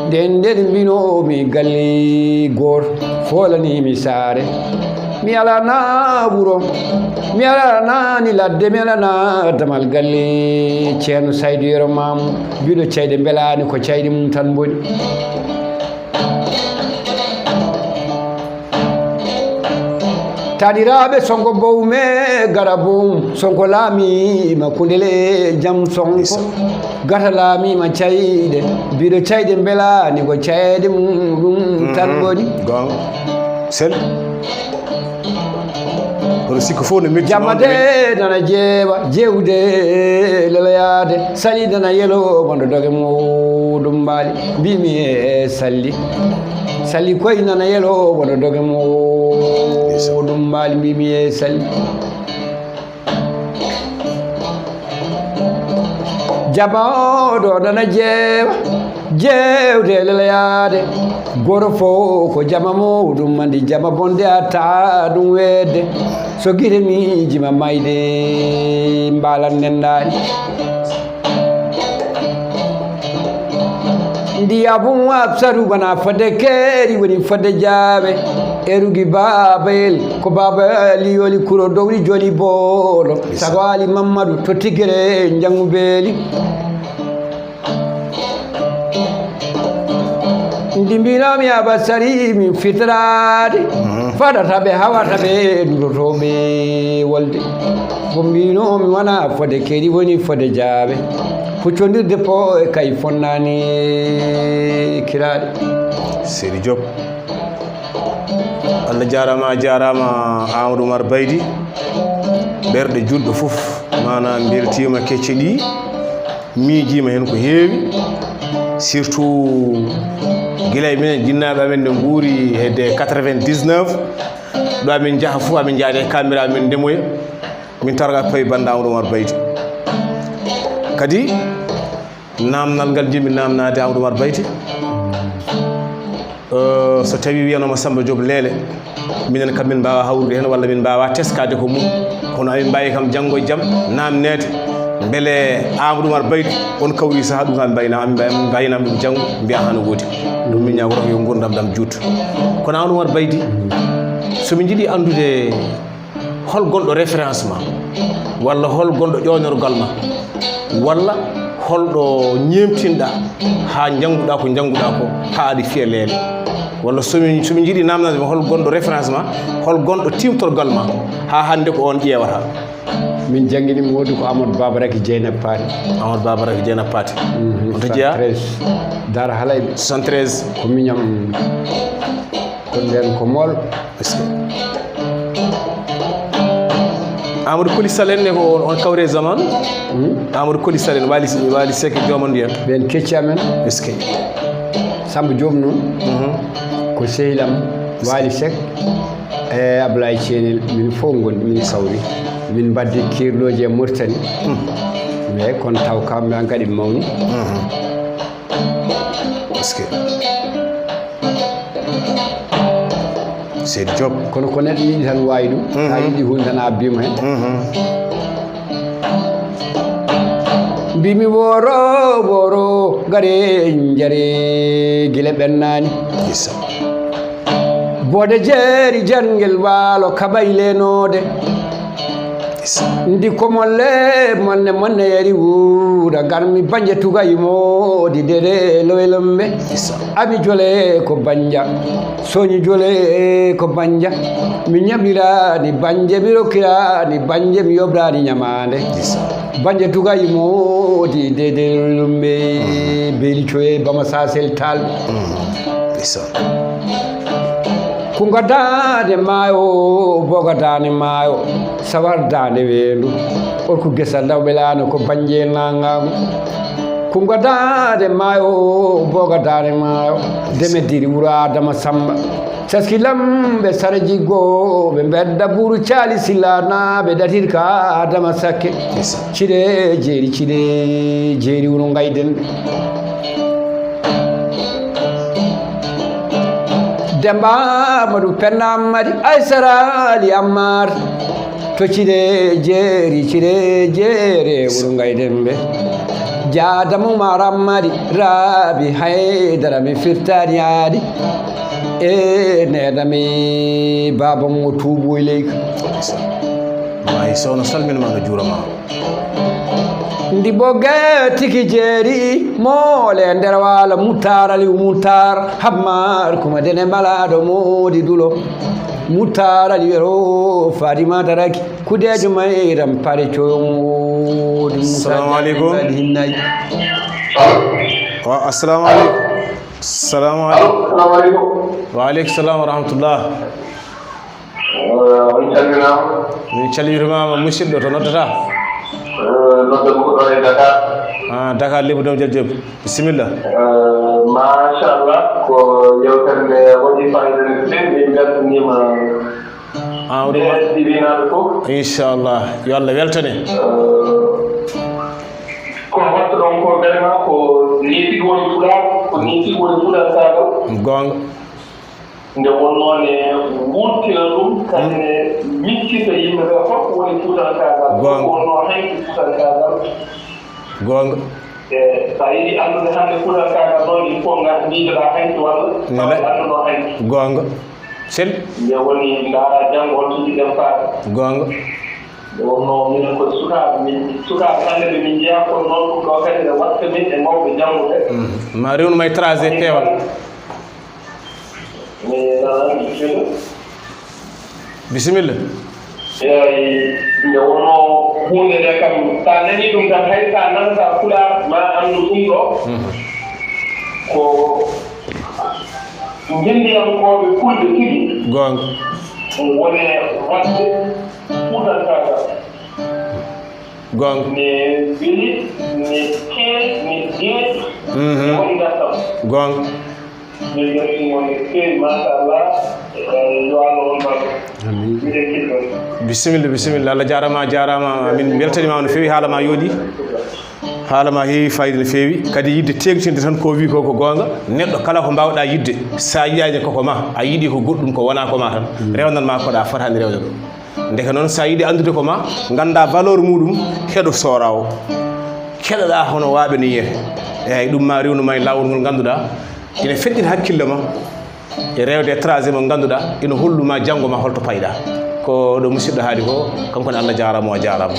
nden nden mbinoomi galli gooto folanimi saare mi alana wuro mi alana ni ladde mi alana damal galle ceerno saydu yero mamu biɗo cayɗe mbelani ko cayɗe mum tan mboni taniraɓe sonko bowme gara bowm sonko laamima kundele jam sonko gata laamima cayɗe biɗo cayɗe mbelani ko cayɗe mum ɗum tan mboni sel kono sikko fof no metti jamade nana jeewa jewde leleyade sali nana yelo wonde doge muɗum mbaali mbimi e salli salli koye nana yelo wonde doge muɗum mbaali mbimi e salli jama oɗo nana jeewa jewde leleyade goto fof ko jama muɗum andi jama bonde atta ɗum wedde so guite miijima mayde mbalan nendani ndi abum absaru bana fodde keeri woni fodde jaaɓe erugi babayel ko baba liyoli kuro dowri joli boolo sago ali mammadu to tigere jangu beeli ndi mbinomi aba sari min fitrade fadata ɓe hawata ɓe durotoɓe wolde ko mbinomi wona fode keeri woni fode jaaɓe huccodirde po e kay fonnani kiraɗe seri job allah jarama a jarama amadou oumar baydi ɓerɗe julɗo fof mana beltima kecce ɗi miijima heen ko heewi surtout gila e minen jinnaɓe amen ne nguuri hedde quatre-vingt-dix-neuf ɗo amin jaaha fof amin jaade e kamira amin ndemoya min targa payi banda amadou oumar baydi kadi namdal ngal jiɗmi namdade amadou oumar baydi so tawi wiyanoma samba joom leele minen kam min mbawa hawrude hen walla min mbawa teskade ko mum kono amin mbawi kam janggo e jaam namnede beele amadou oumar baydi on kawri saaha ɗum kam mbayna mbaynam ɗum janggo mbiya hano woodi ɗum min ñagoto yo gurdam ɗam juut kono amadou oumar baydi somin jiiɗi andude hol gonɗo référence ma walla hol gonɗo ƴoynorgal ma walla holɗo ñemtinɗa ha jannguɗa ko jannguɗa ko ha aɗa fiya leele walla somi somi jiiɗi namdade ma hol gonɗo référence ma hol gonɗo timtorgal ma ha hannde ko on ƴeewata Min janngini mo woodi ko Amadou Babaraki Jeynab Paati. Amadou Babaraki Jeynab Paati. On to jeyaa? Soixante-treize. Daara Halayɓe. Soixante-treize. Ko miñam, ko nden ko mool. Est-ce que? Amadou Koli Sall en ne ko on, on kawre zaman? Hmm? Amadou Koli Sall en, Wali, Wali Seck, Jooma Ndiyan. Ɓen kecci amen. Est-ce que? Samba Diop noon, mhm, ko sehil am, Wali Seck. E Ablaye Ceenel, min fof ngondi, min kawri. Min mbaddi kiirlooji e Mauritanie. Hmm. Mais kono taw kam, mi an kadi mi mawni. Mhm. Est-ce que? Seydi Diop. Kono ko neɗɗo yiɗi tan waawi ɗum. Mhm. Sa yiɗi hunde tan a abbiima hen. Mhm. Mbimi woro, woro, gare, jare, gila ɓennaani. Isa. Boode jeeri jangel waalo kaɓay lenoode. Isa. Ndi ko molle, monne, monne yeri wuuda. Garmi banje tuga yimoodi dede lowe lombe. Isa. Ami jole ko banja. Soñi jole ko banja. Mi ñamirani banje, mi rokkirani banje, mi yobrani ñamande. Isa. Banje tuga yimoodi dede lowe lombe. Mhm. Beli coye bama sasel tal. Mhm. Isa. Kunga daande maayo, boga daande maayo, sawar daande weendu. Orku gesa lawɓe laano ko banje nangagu. Kunga daande maayo, boga daande maayo, deme diri wuro Adama Samba. Saski lamɓe sara jiggo, ɓe mbedda buru cali sila na ɓe datir ka Adama Sakke. Isa. Cire jeeri, cire jeeri wuro ngayden. Demba Amadou Penda Ammadi Aysara Ali Ammar. To cire jeeri, cire jeere wuro ngayden ɓe. Jaadamu Mara Ammadi Rabi Haydara mi firtani aadi. E neɗami baba mo tuubu e leyka. Mahi Sohna salminama no juurama. Ndi boge tigi jeeri moole nder waala Muttar Aliou Muttar Hammar kuma dene malaɗo moodi dulo. Muttar Aliou ero Fadima Daraki kudejo mayram pare coyo moodi Musa. Assalamu alaikum. Hinnayi. Wa assalamu alaikum. Assalamu alaikum. Wa alaikum salam wa rahmatullah. Eh, on calminaama. Min calminirmaama, musidɗo, to noddata? Eh, nodde ko ɗo e Dakar. Ah, Dakar, Lebbi Dom Jal Diop. Bisimilla. Eh, machallah, ko yewtere nde waɗi fayida no feewi, min mbeltaniima. Ah, o ɗum. Eh, ɗiɗinaaɓe fof. Inchallah, yo Allah weltane. Eh, ko mbaɗtuɗon ko vraiment ko nii tigi woni Pulaar, ko nii tigi woni Pulaar saagal. Goonga. Nde wonnoo ne wurtina ɗum, kadi ne miccita yimɓe ɓe fof woni fuutankaagal. Goonga. Ko wonnoo hanki fuutankaagal. Goonga. E so a yiɗi anndude hannde fuutankaagal noon, il faut ngar miijoɗaa hanki walla. Nde tawde annduɗo hanki. Goonga. Sel. Nde woni ndaara janngo holto jiɗen faade. Goonga. Nde wonnoo minen koye sukaaɓe, min sukaaɓe hannde ɓe min njeyaa kono noon ɗum ɗo kadi ne watta min e mawɓe janngude. Mhm. Ma rewnu ma e tracé peewal. Mi nanaani bisimilla. Bisimilla. Eey, nde wonnoo huunde nde kam, so a nanii ɗum tan, hay so a nanataa Pulaar, ma anndu ɗum ɗo. Mhm. Ko mbinndiyankooɓe Fulɓe tigi. Goonga. Woni waɗde fuutankaagal. Goonga. Ne weli, ne teey, ne deeƴi. Mhm. Woni ngartam. Goonga. Min mbeltiima on no feewi, machallah. Eh, yo Allah on barke. Amin. Miɗen kiɗi ɗon. Bisimilla, bisimilla. Allah jaaraama, a jaaraama. Min mbeltaniima no feewi, haala ma yooɗi. Haala ma heewi fayida no feewi. Kadi yiɗde teeŋtinde tan ko wi ko, ko goonga. Neɗɗo kala ko mbaawɗaa yiɗde, so a yiɗaani ko ko ma, a yiɗi ko goɗɗum ko wonaa ko ma tan, mm, rewnan ma ko ɗa fotaani rewde ɗo. Ndeke noon, so a yiɗi anndude ko ma, nganndaa valeur muɗum, heɗo soora o. Keɗoɗaa hono waaɓe no yiyete. Eey, ɗum ma rewnu ma e laawol ngol ngannduɗaa ina feƴƴina hakkille ma e rewde e tracé mo ngannduɗaa ina hollu ma janngo ma holto payɗaa. Ko ɗo musidɗo haali ko, kanko ne Allah jaaraama, o jaaraama.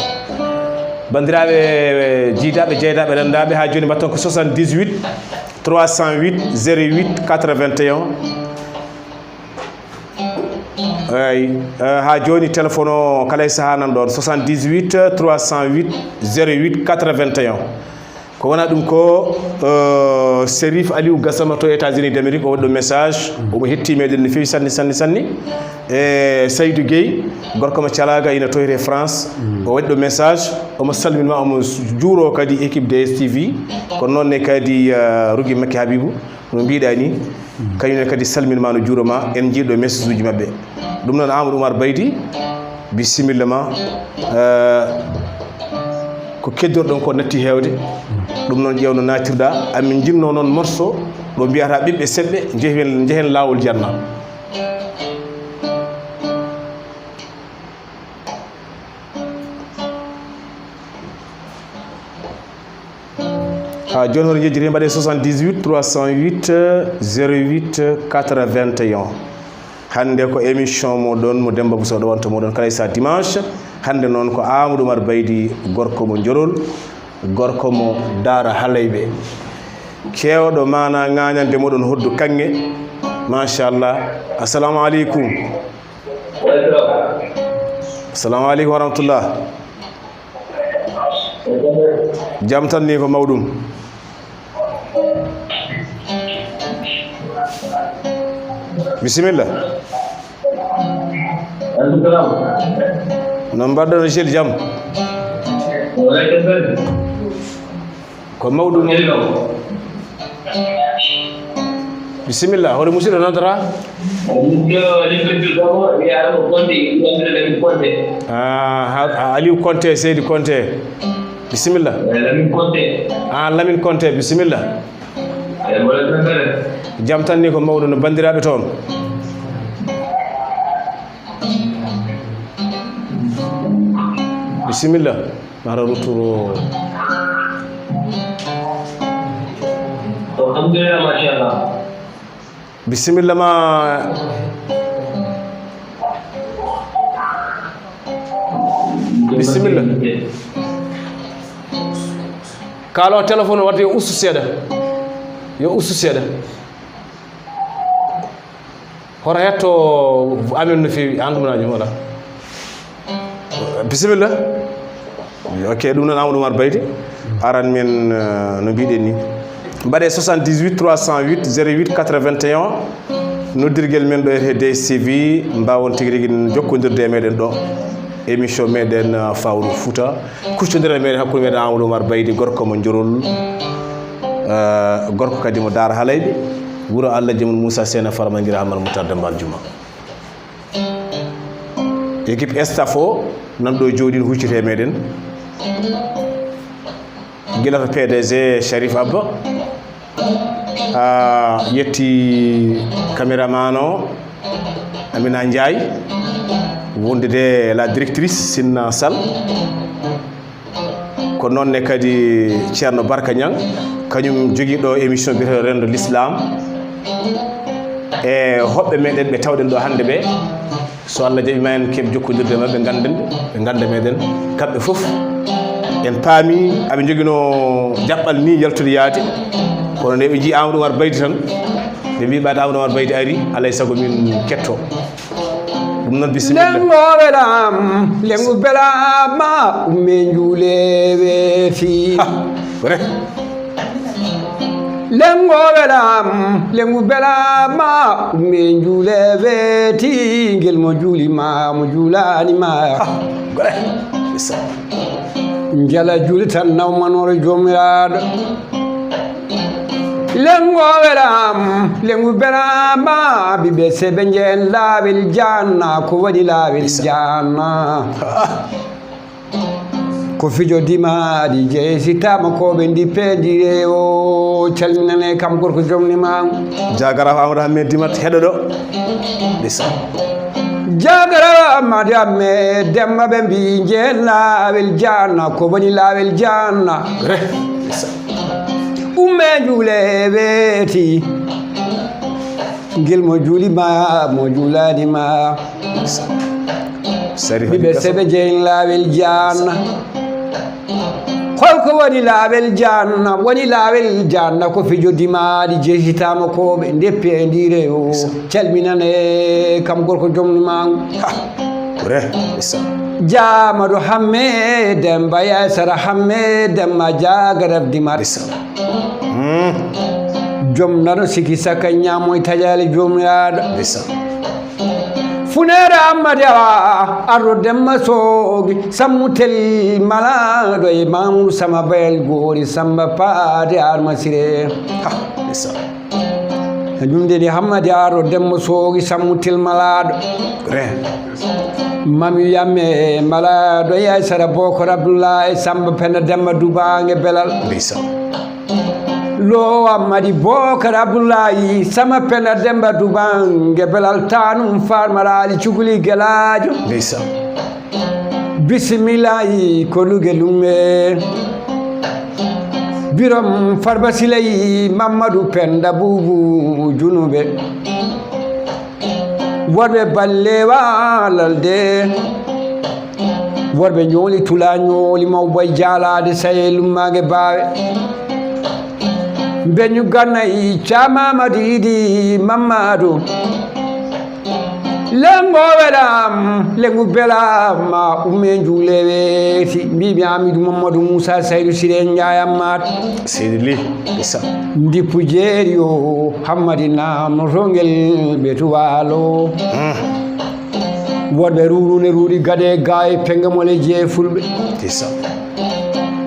Banndiraaɓe, jiidaaɓe, jeydaaɓe, renndaaɓe, haa jooni mbatton ko soixante-dix-huit, trois cent huit, zéro huit, quatre-vingt-un. Eyi, eh, haa jooni, téléphone o kala e sahaa nan ɗoon, soixante-dix-huit trois cent huit zéro huit quatre-vingt-un. Ko wona ɗum ko, eh, Serif Aliou Gassama to États-Unis d'Amérique, o waɗi ɗo message, omo hetti meɗen no feewi sanne, sanne, sanne. E Saydou Guèye, gorko mo Calaga, ina toyre France, o waɗi ɗo message, omo salminma, omo juuro kadi équipe D S T V, kono noon ne kadi, eh, Rougui Makki Habibou. No mbiɗa ni, kañum ne kadi salminma, no juuroma, en njiiɗo message uji maɓɓe. Ɗum noon, Amadou Oumar Baydi, bisimilla ma. Eh, ko keddorɗon ko natti heewde. Ɗum noon, ƴeewno natirɗa. Amin njinno noon morso ɗo mbiyata ɓiɓɓe seɓɓe, njehen, njehen laawol janna. Ha jooni, hoto njejjiti, mbaɗe soixante-dix-huit trois cent huit zéro huit quatre-vingt-un. Hannde ko émission moɗon mo Demba Bousso ɗowanta moɗon kala e sa dimanche. Hannde noon ko Amadou Oumar Baydi, gorko mo Njorol, gorko mo Daara Halayɓe. Keewɗo maana ŋaañande moɗon hoddu kaŋŋe. Machallah. Assalamu aleykum. Assalamu aleykum wa rahmatullah. Jam tan ni ko mawɗum. Bisimilla. Aleykum salam. No mbaɗɗon, Gilles, jam? Ko mawɗum. Bisimilla, hoto musidɗo noddata? Ah, ha, ha, Aliou Konté, seydi Konté. Bisimilla. Ah, Lamine Konté, bisimilla. Jam tan ni ko mawɗum, no banndiraaɓe toon? Bisimilla. Mara retour o. Alhamdulillah, machallah. Bisimilla ma. Bisimilla. Kaalo téléphone o, wadde yo ustu seeɗa. Yo ustu seeɗa. Hoto hetto amen no feewi, an ɗum na jum wala. Bisimilla. Ok, ɗum noon Amadou Oumar Baydi. Aran men, eh, no mbiɗen ni. Mbaɗe soixante-dix-huit trois cent huit zéro huit quatre-vingt-un. Noddirgel men ɗo e D S T V, mbawon tigi rigi jokkondirde e meɗen ɗo. Émission meɗen, eh, Fawru Fouta. Kuccondira meɗen, hakkunde meɗen Amadou Oumar Baydi, gorko mo Njorol, eh, gorko kadi mo Daara Halayɓe, wuro Allah Jamul Moussa Sena Farma Ngira Hamar Moutar Dembal Juma. Équipe staff o nan ɗo jooɗi, no hucciti e meɗen. Gila ko P D G Sharif Abba, haa yetti caméraman o, Amina Ndiaye, wondude la directrice Sinna Sall. Ko noon ne kadi Ceerno Barka Ñang, kañum jogii ɗo émission biyeteeɗo Renndo Lislaam. E hoɓɓe meɗen ɓe tawɗen ɗo hannde ɓe, so Allah jaɓi ma en keɓ jokkondirde e maɓɓe, ngannden ɓe, ɓe ngannda meɗen kamɓe fof. En paami aɓe njoginoo jaɓɓal ni yaltude yaade, kono nde ɓe njii Amadou Oumar Baydi tan, ɓe mbii ɓaade Amadou Oumar Baydi ari, alay sago min ketto. Ɗum noon, bisimilla. Lengo welam, lengo belama, umme njuule weeti. Ha, ko rek. Lengo welam, lengo belama, umme njuule weeti, ngel mo juuli ma, mo juulani ma. Ha, ko rek. Isa. Njala juuli tan naw manoro jomiraɗo. Lengo welam, lengo belama, biɓe sebe njeen laawel janna, ko woni laawel janna? Ko fijo dimaɗi jeyi si tama ko ɓe ndi pendi e o calminane kam gorko jomni ma. Jagara Amadou Hammet Dimat heɗo ɗo. Bisa. Jagara Amadou Hammet Demba ɓe mbi njeen laawel janna, ko woni laawel janna? Re. Bisa. Umme njuule weeti. Ngel mo juuli ma, mo juulani ma. Sarif ɓiɓɓe seɓe jeyin laawel janna. Holko woni laawel janna? Woni laawel janna ko fijo dimaali jeesitaama ko ɓe ndeppi e ndiire yo. Calminane kam gorko jom mangu. Ha, kure, isa. Jaamado hamme demba yaysara hamme demma jaagaraf dimaat. Isa. Mm. Jom nano siki saka ñaamo e tajale jom yaada. Isa. Funeere Ammadi Awa, Arɗo Demba Soogi, Sammutel Malaaɗo e Mamoudou Sama Bayel Goori, Samba Paade Arma Sire. Ha, ndeysaan. Ɗum de ni Hammadi Arɗo Demba Soogi, Sammutel Malaaɗo. Re. Mami Yamme Malaaɗo e Aysara Bokor Abdoulaye, Samba Penda Demba Dubaange Belal. Ndeysaan. Lo Ammadi Bokar Abdullahi, Sama Penda Demba Dubange, Belal Tanum Farmaraali Cuguli Gelaajo. Ndeysaan. Bisimilahi ko luge lume. Birom Farba Siley, Mamadou Penda Bubu Junube. Worɓe balle walalde. Worɓe ñooli tula ñooli mawboy jaalaade saye lummaage baawe. Mbeñu ganna i camamadu idi mammadu. Lengo welam, lengu belama, umme njuule weeti. Mbiimi Amidou Mamadou Moussa Saydou Siré Ndiaye Ammat. Seydi Ly, isa. Ndippu jeeri o, Hammadi Naam, Rongel, Ɓetu Waalo. Hmm. Worɓe ruurune ruuri gade ga e penge mole jee fulɓe. Isa.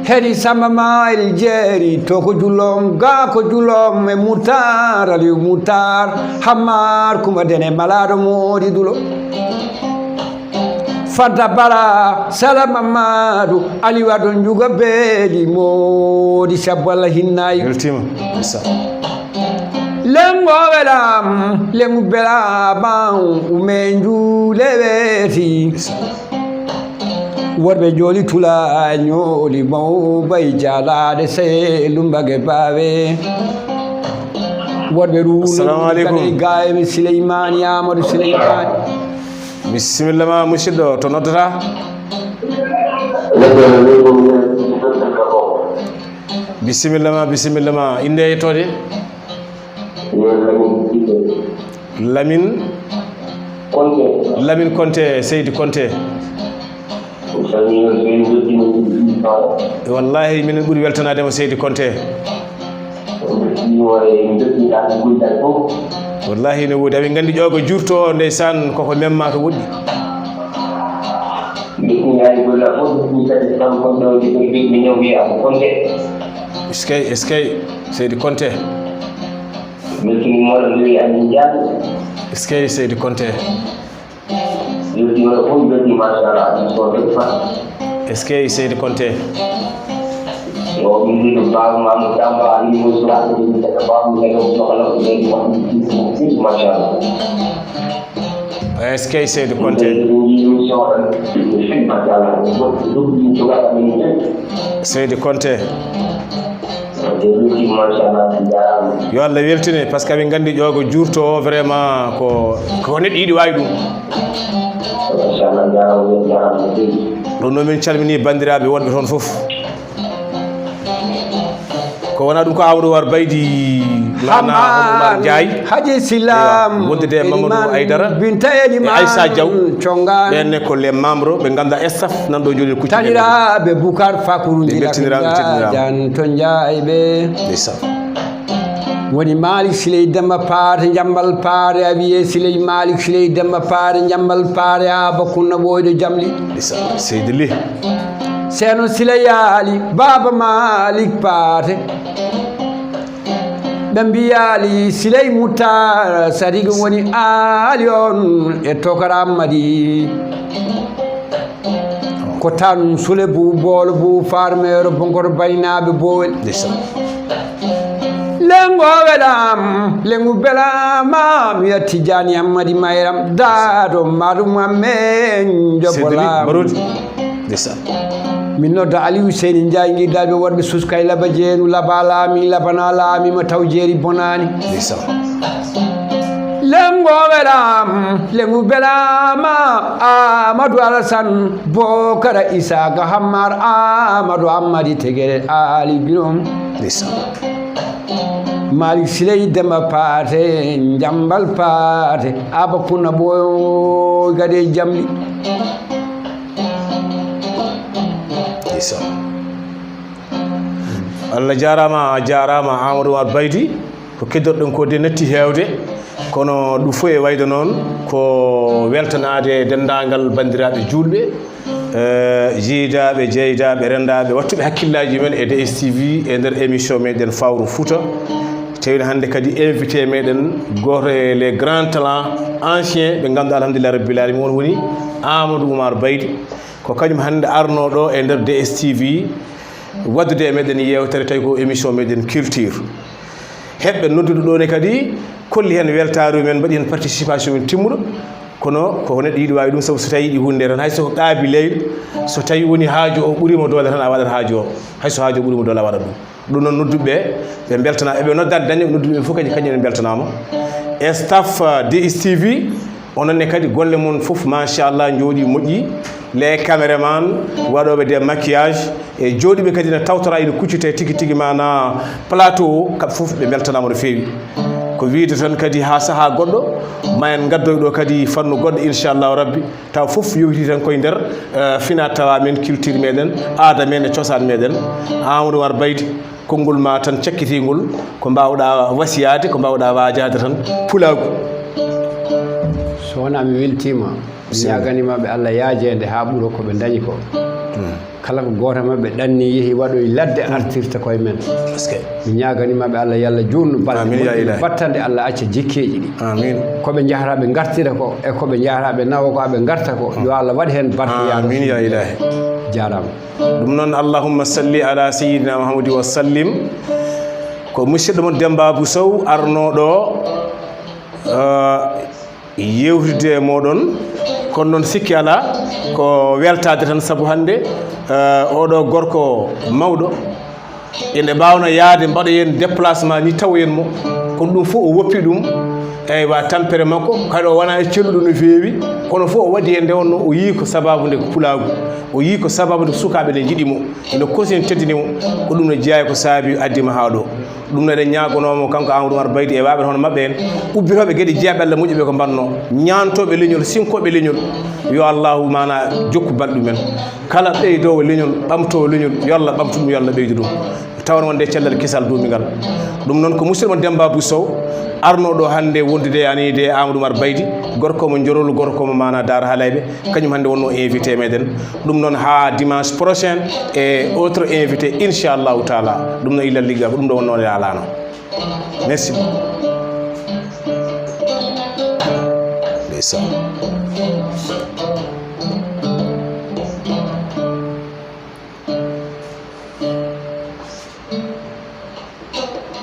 Heri Samba Mayel jeeri, to ko julom, ga ko julom, e Mutar, Aliou Mutar, Hammar, Kuma Dene, Malaɗo Moodi Dulo. Fanta Bara, Sala Mamadou, Ali Wado Njuga Beeli, Moodi Sabbo Allah hinnayi. Weltima. Isa. Lengo welam, lengu belama, ume njuule weeti. Isa. Worɓe jooli tula ñooli mawbay jaalaade se lumbage baawe. Worɓe ruuni. Assalamu aleykum. Gane gaye mi Sileymaani Amadou Sileymaani. Bisimilla ma, musidɗo, to noddata? Bisimilla ma, bisimilla ma. Innde e yettoode? Lamin. Konte. Lamin Konte, Seydi Konte. Wallahi, minen ɓuri weltanaade mo, Seydi Konte. Wallahi, no woodi. Amin nganndi ƴoogo juurto, ndeysaan, koko memma to woɗɗi. Eskey, eskey, Seydi Konte. Eskey, Seydi Konte. Eskey, Seydi Konte. Eskey, Seydi Konte. Seydi Konte. Yo Allah weltine, par ce que amin nganndi ƴoogo juurto o, vraiment, ko, ko neɗɗo yiɗi waawi ɗum. Ɗum noon, min calmini banndiraaɓe wonɓe toon fof. Ko wona ɗum ko Amadou War Baydi, Lana Oumar Ndiaye. Haji Silam, wondude e Mamadou Aydara, Binta e Aïssa Diaw. Ɓen ne ko les membres, ɓe ngannduɗaa staff nan ɗo jooɗi kucci. Taniraaɓe Boucar Fakourou. Ɓe mbeltiniraama, ɓe calminaama. Jan to Ndiaye ɓe. Ndeysaan. Woni Malick Siley Demba Paate Njambal Paate, a wiye Siley Malick Siley Demba Paate Njambal Paate, a bakkunna ɓooyɗo jamli. Ndeysaan, Seydi Ly. Seeno Siley Yaali, Baaba Malick Paate. Ɓe mbiyaali Siley Moutar, Sadiq woni aali on e Tokara Ammadi. Ko tan Sule bu Boolo bu Farmeero Bonkoro Baynaaɓe Boowel. Ndeysaan. Lengo welam, lengu belama, mi wiya Tijani Ammadi Mayram, daado maɗum amen, Seydi Ly, jobolam. Barodi. Ndeysaan. Min nodda Aliou Seyni Ndiaye, giɗɗaaɓe worɓe suskay laba jeenu, laba laami, labana laami, mo taw jeeri bonaani. Ndeysaan. Lengo belam, lengu belama, Amadou Alassane, Bokara Isaka Hammar, Amadou Amadi Tegere, Ali Birom. Ndeysaan. Malik Siley Demba Paate, Njambal Paate, Aba Kuna Boyo, Gade Jamli. Ndeysaan. Allah jaaraama, a jaaraama, Amadou Oumar Baydy. Ko keddoɗen ko de natti heewde, kono ɗum fof e wayde noon ko weltanaade denndaangal banndiraaɓe juulɓe, eh, jiidaaɓe, jeydaaɓe, renndaaɓe, waɗtuɓe hakkillaaji men e D S T V e nder émission meɗen Fawru Fouta. Tawino hannde kadi invité meɗen, gooto e les grands talents anciens ɓe ngannduɗaa, alhamdulillah rabbil alamin, on woni Amadou Oumar Baydy. Ko kañum hannde arnoo ɗo e nder D S T V, waɗdude e meɗen yeewtere, tawi ko émission meɗen culture. Heɓɓe noddude ɗo ne kadi kolli heen weltaare mum en, mbaɗi heen participation mum timmuɗo. Kono ko neɗɗo yiɗi waawi ɗum, sabu so tawi yiɗi huunde tan, hay so ko qaabileyɗo, so tawi woni haaju o ɓuriima doole tan, a waɗat haaju o. Hay so haaju o ɓuriima doole, a waɗat ɗum. Ɗum noon nodduɓe ɓe, ɓe mbeltanaama, eɓe noddaade dañɓe, nodduɓe ɓe fof kadi, kañum en mbeltanaama. E staff, uh, D S T V, onon ne kadi golle mon fof, machallah, njooɗi moƴƴi. Les caméraman, waɗooɓe des maquillage, e jooɗiiɓe kadi ne tawtora ina kuccitee tigi tigi, maanaa plateau o, kamɓe fof ɓe mbeltanaama no feewi. Ko wiyde tan kadi haa sahaa goɗɗo, ma en ngaddoy ɗo kadi fannu goɗɗo, inchallahu rabbi. Tawa fof yowiti tan koye nder, eh, finaa tawaa men, culture meɗen, aada men e cosaan meɗen. Amadou Oumar Baydy, konngol ma tan cakkitiingol, ko mbaawɗaa wasiyaade, ko mbaawɗaa waajaade tan pulaagu. So wonaa mi weltiima, mi ñaaganiima ɓe Allah yaajeende haa ɓura ko ɓe ndañi ko. Hmm. Kala ko gooto e maɓɓe ɗanni, yehi waɗoyi ladde, artirta koye men. Parce que mi ñaaganiima ɓe Allah, yo Allah juutnu balɗe moƴƴe, battande, Allah acca jikkeeji ɗi. Amin. Ko ɓe njahata ɓe ngartira ko, e ko ɓe njahata ɓe nawa ko, haa ɓe ngarta ko, yo Allah waɗ heen barke, ya Amin, ya Ilahi. Jaaraama. Ɗum noon, allahumma salli ala sayyidina Muhammadin wa sallim. Ko musidɗo mon Demba Abou Sow arnoo ɗo, eh, yewtidde e mooɗon. Kono noon, sikki alaa, ko weltaade tan, sabu hannde, eh, oɗo gorko mawɗo, ene mbaawno yahde mbaɗoyen déplacement ni, tawoyen mo. Kono ɗum fof o woppi ɗum. Eywa, tampere makko, kadi o wonaa e celluɗo no feewi, kono fof o waɗi heen nde wonnoo o yii ko sabaabu nde ko pulaagu. O yii ko sabaabu nde ko sukaaɓe ne njiɗi mo, ene kosi, ene teddini mo. Ko ɗum no jeyaa e ko saabi o addi mo haa ɗo. Ɗum noon eɗen ñaagonoo mo, kanko Amadou Oumar Baydy, e waaɓe hono maɓɓe en, ubbitooɓe geɗe jeeɓalle moƴƴuɓe ko mbannoo, ñaantooɓe leñol, sinkooɓe leñol. Yo Allahu maanaa jokku balɗe mum en. Kala ɓeydoowo leñol, ɓamtoowo leñol, yo Allah ɓamtu ɗum, yo Allah ɓeydu ɗum. Tawa wonde cellal kisal duumingal. Ɗum noon ko musidɗo mon Demba Abou Sow, arnoo ɗo hannde wondude e aniide e Amadou Oumar Baydy, gorko mo Njorolu, gorko mo maanaa Daara Halayɓe. Kañum hannde wonnoo invité meɗen. Ɗum noon haa dimanche prochain e autre invité, inchallahu taala. Ɗum noon illal ligga ko ɗum ɗo wonnoo e alaano. Merci beaucoup. Ndeysaan.